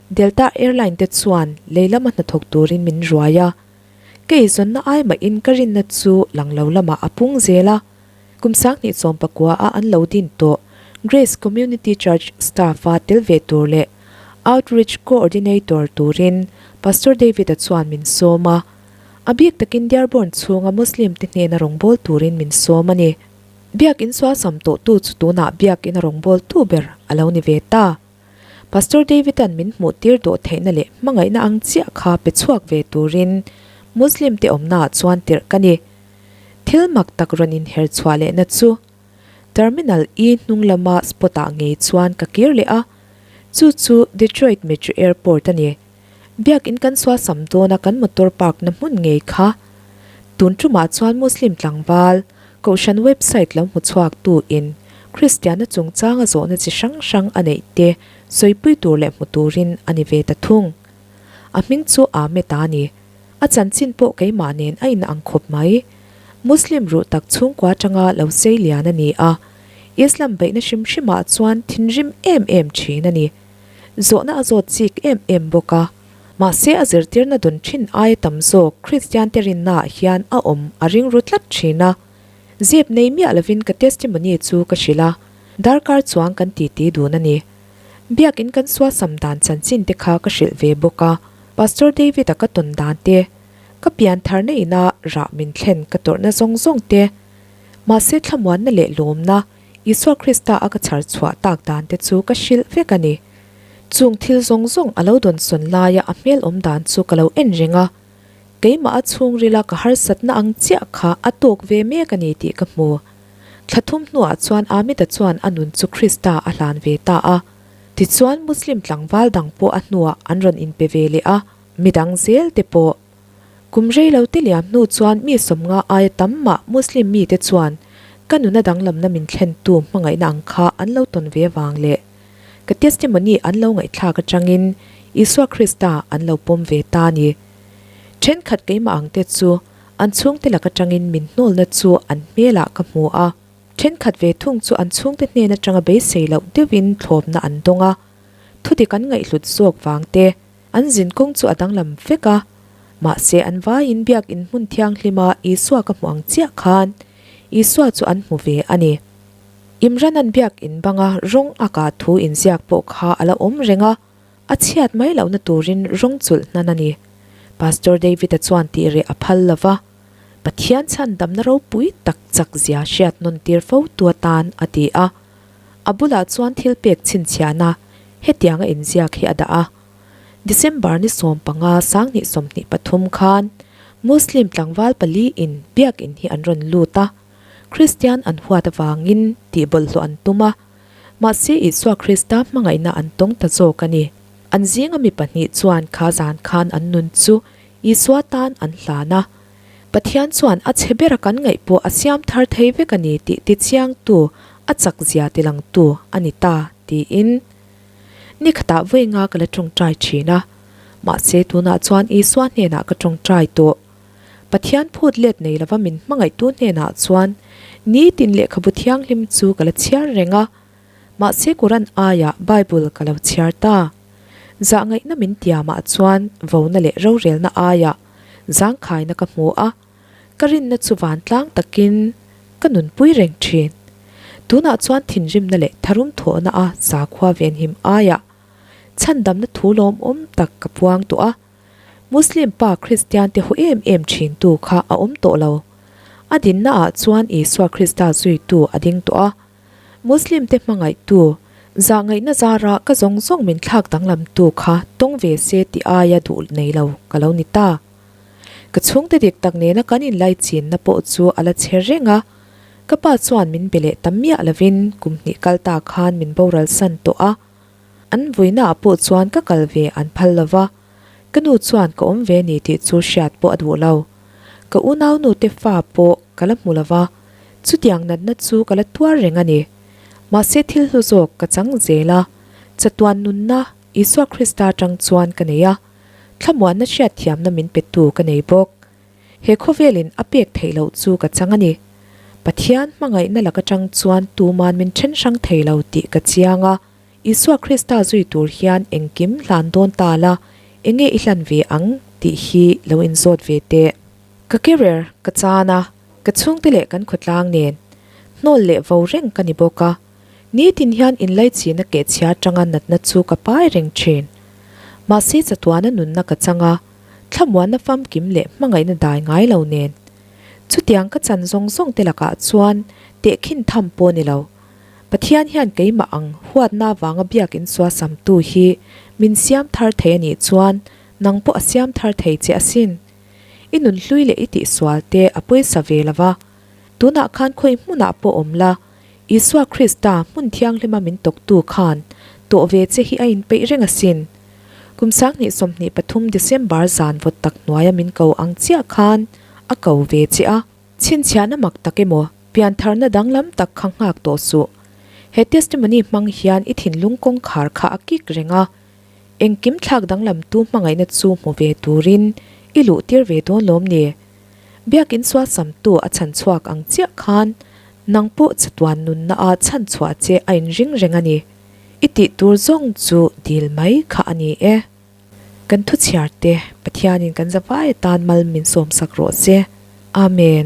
Delta Airline te chuan lei lama hnathawk turin min ruai a. Ka eizawnna ai mahin ka rinna chu lang lo lamah a pung zel a. Kum 20 sawmpakua a an lo din tawh Grace Community Church staff a tel ve tur leh Outreach Coordinator turin Pastor David-a chuan min sawm a. A bik takin Dearborn chhunga Muslim te hnena rawngbâwl turin min sawm a ni. Biakin sualsam tawhtu chu tunah biakina rawngbâwltu ber a lo ni ve ta. Pastor David-a'n min hmuh tir dawh theihna leh hmangaihna ang chiah kha pe chhuak ve turin Muslim te awmnaah chuan tirh ka ni. Thil mak tak rawn inher chhuah lehna chu Terminal E hnung lama spot ah ngei chuan ka kir leh a, chu chu Detroit Metro Airport a ni. Biakin kan sualsam dawna kan motor park na hmun ngei kha. Tun tumah chuan Muslim tlangval, Kohhran website lo hmu chhuak tu in Kristianna chungchanga zawhna chi hrang hrang a neih te sawipui tur leh hmu turin a ni ve ta thung. A hming chu Ahmed a ni. A chanchin pawh keimah nen a in ang khawp mai. Muslim ruh tak chhungkua atanga lo sei lian a ni a, Islam beihna hrim hrimah chuan thinrim em em thin a ni. Zawhna a zawt chik em em bawk a. Mahse a zirtirna dawn thin aia tam zawk Kristian te rinnaah hian a awm a ring ru tlat thin a. Zep nei miah lovin ka testimony chu ka hrilh a, darkar chuang kan titi dun a ni. Biakin kan sualsam dan chanchin te kha ka hrilh ve bawk a, Pastor David-a ka tawn dan te, ka pian tharna ina rah min thlen ka tawrhna zawng zawng te, mahse thlamuanna leh lawmna Isua Krista a ka chhar chhuah tak dan te chu ka hrilh vek a ni. Chung thil zawng zawng a lo dawnsawn laia a hmel awm dan chu ka lo en reng a, keimah a chhungrila ka harsatna ang chiah kha a tawk ve mek a ni tih ka hmu. Thla thum hnuah chuan Amit-a chuan a nun chu Krista a hlan ve ta a. Tichuan Muslim tlangval dang pawh a hnuah an rawn inpe ve leh a, midang zel te pawh. Kum rei lo te liam hnu chuan mi sawmnga aia tam mah Muslim mite chuan ka nuna danglamna min thlentu hmangaihna ang kha an lo tawn ve vang leh ka testimony an lo ngaihthlak atangin Isua Krista an lo pawm ve ta a ni. Thenkhat keimah ang te chu an chhungte lak atangin min hnawlna chu an hmelah ka hmu a, thenkhat ve thung chu an chhungte hnen atanga beisei loh deuhin thlawpna an dawng a, thudik an ngaihhlut zawk vang te An zinkawng chu a danglam vek a, mahse an vaiin biakin hmun thianghlima Isua ka hmu ang chiah khan Isua chu an hmu ve a ni. Imran-a'n biakin banga rawng a kah thu inziak pawh kha a la awm reng a, a chhiat mai lohna turin rawng chulh hnan a ni. Pastor David-a chuan tih reh a phal lo va, Pathian chhandamna ropui tak chak zia hriat nawn tir fo tu atan a ti a. A bulah chuan thil pek chhinchhiahna hetianga inziak hi a dah a. December ni 15 2023 khan Muslim tlangval pali in biakin hi an rawn lut a, Kristian an huat avangin tih bawlhhlawh an tum a, mahse Isua Krista hmangaihna an tawng ta zawk a ni. An zinga mi pahnih chuan kha zan khan an nun chu Isua tan an hlan a, Pathian chuan a chhe bera kan ngaih pawh a siam thar thei vek a ni tih tichiangtu a chak zia tilangtu a ni ta tiin ni khatah vawi nga ka la tawngtai thin a, mahse tunah chuan Isua hnenah ka tawngtai tawh. Pathian phut let nei lova min hmangaihtu hnenah chuan nitin lehkhabu thianghlim chu ka la chhiar reng a, mahse Quran aiah Bible ka lo chhiar ta. Zahngaihna min tiamah chuan vona leh rorelna aiah zangkhaina ka hmu a, ka rinna chu vantlang takin ka nunpui reng thin. Tunah chuan thinrimna leh tharum thawhna a sakhua venhim aiah chhandamna thu lawmawm tak ka puang tawh a, Muslim pa Kristian te haw em em thintu kha a awm tawh lo. A dinna ah chuan Isua Krista zuitu a ding tawh a, Muslim te hmangaihtu, zahngaihna zara ka zawng zawng min thlak danglamtu kha tawng ve se tih aia duh nei lo ka lo ni ta. Ka chhungte dik tak nena kan inlaichinna pawh chu a la che reng a, ka pa chuan min be leh ta miah lovin kum hnih kal ta khan min boral san tawh a. An vuinaah pawh chuan ka kal ve an phal lo va, ka nu chuan ka awm ve ni tih chu hriat pawh a duh lo. Ka unaunu te fa pawh ka la hmu lo va, chutiang natna chu ka la tuar reng a ni. Mahse thil hlu zawk ka chang zel a, chatuan nunna Isua Krista atang chuan ka nei a, thlamuanna hriatthiamna min petu ka nei bawk. He khawvelin a pek theih loh chu ka chang a ni. Pathian hmangaihna lak atang chuan tuman min then hrang thei lo tih ka chiang a. Isua Krista zui tur hian engkim hlan dawn ta la, enge i hlan ve ang tih hi lo inzawt ve teh. Ka career ka chan a, ka chhungte leh kan khawtlang nen hnawl leh vo reng ka ni bawk a, nitin hian inlaichihna kehchhia atanga natna chu ka pai reng thin. Mahse chatuana nunna ka chang a, thlamuanna famkim leh hmangaihna dai ngai lo nen. Chutiang ka chan zawng zawng te lakah chuan tehkhin tham pawh ni lo. Pathian hian keimah ang huatna avanga biakin suasamtu hi min siam thar thei a nih chuan nang pawh a siam thar thei che asin. I nun hlui leh i tihsual te a pawisa ve lo va. Tunah khan khawi hmunah pawh awm la, Isua Krista hmun thianghlima min tawktu khan tawh ve che hi a inpeih reng asin. Kum 2023 December zan vawt tak hnuaia min ko ang chiah khan a ko ve che a. Chhinchhiahna mak tak emaw, piantharna danglam tak kha nghak tawh suh. He testimony hmang hian i thinlung kawngkhar kha a kik reng a. Engkim thlak danglamtu hmangaihna chu hmu ve turin i luh tir ve dawn lawm ni? Biakin sualsamtu a chhan chhuak ang chiah khan nang pawh chatuan nunna a chhan chhuah che a inring reng a ni. I tih tur zawng chu dil mai kha a ni e. Kan thuchhiar te Pathianin kan zavai atan mal min sawmsak rawh se. Amen.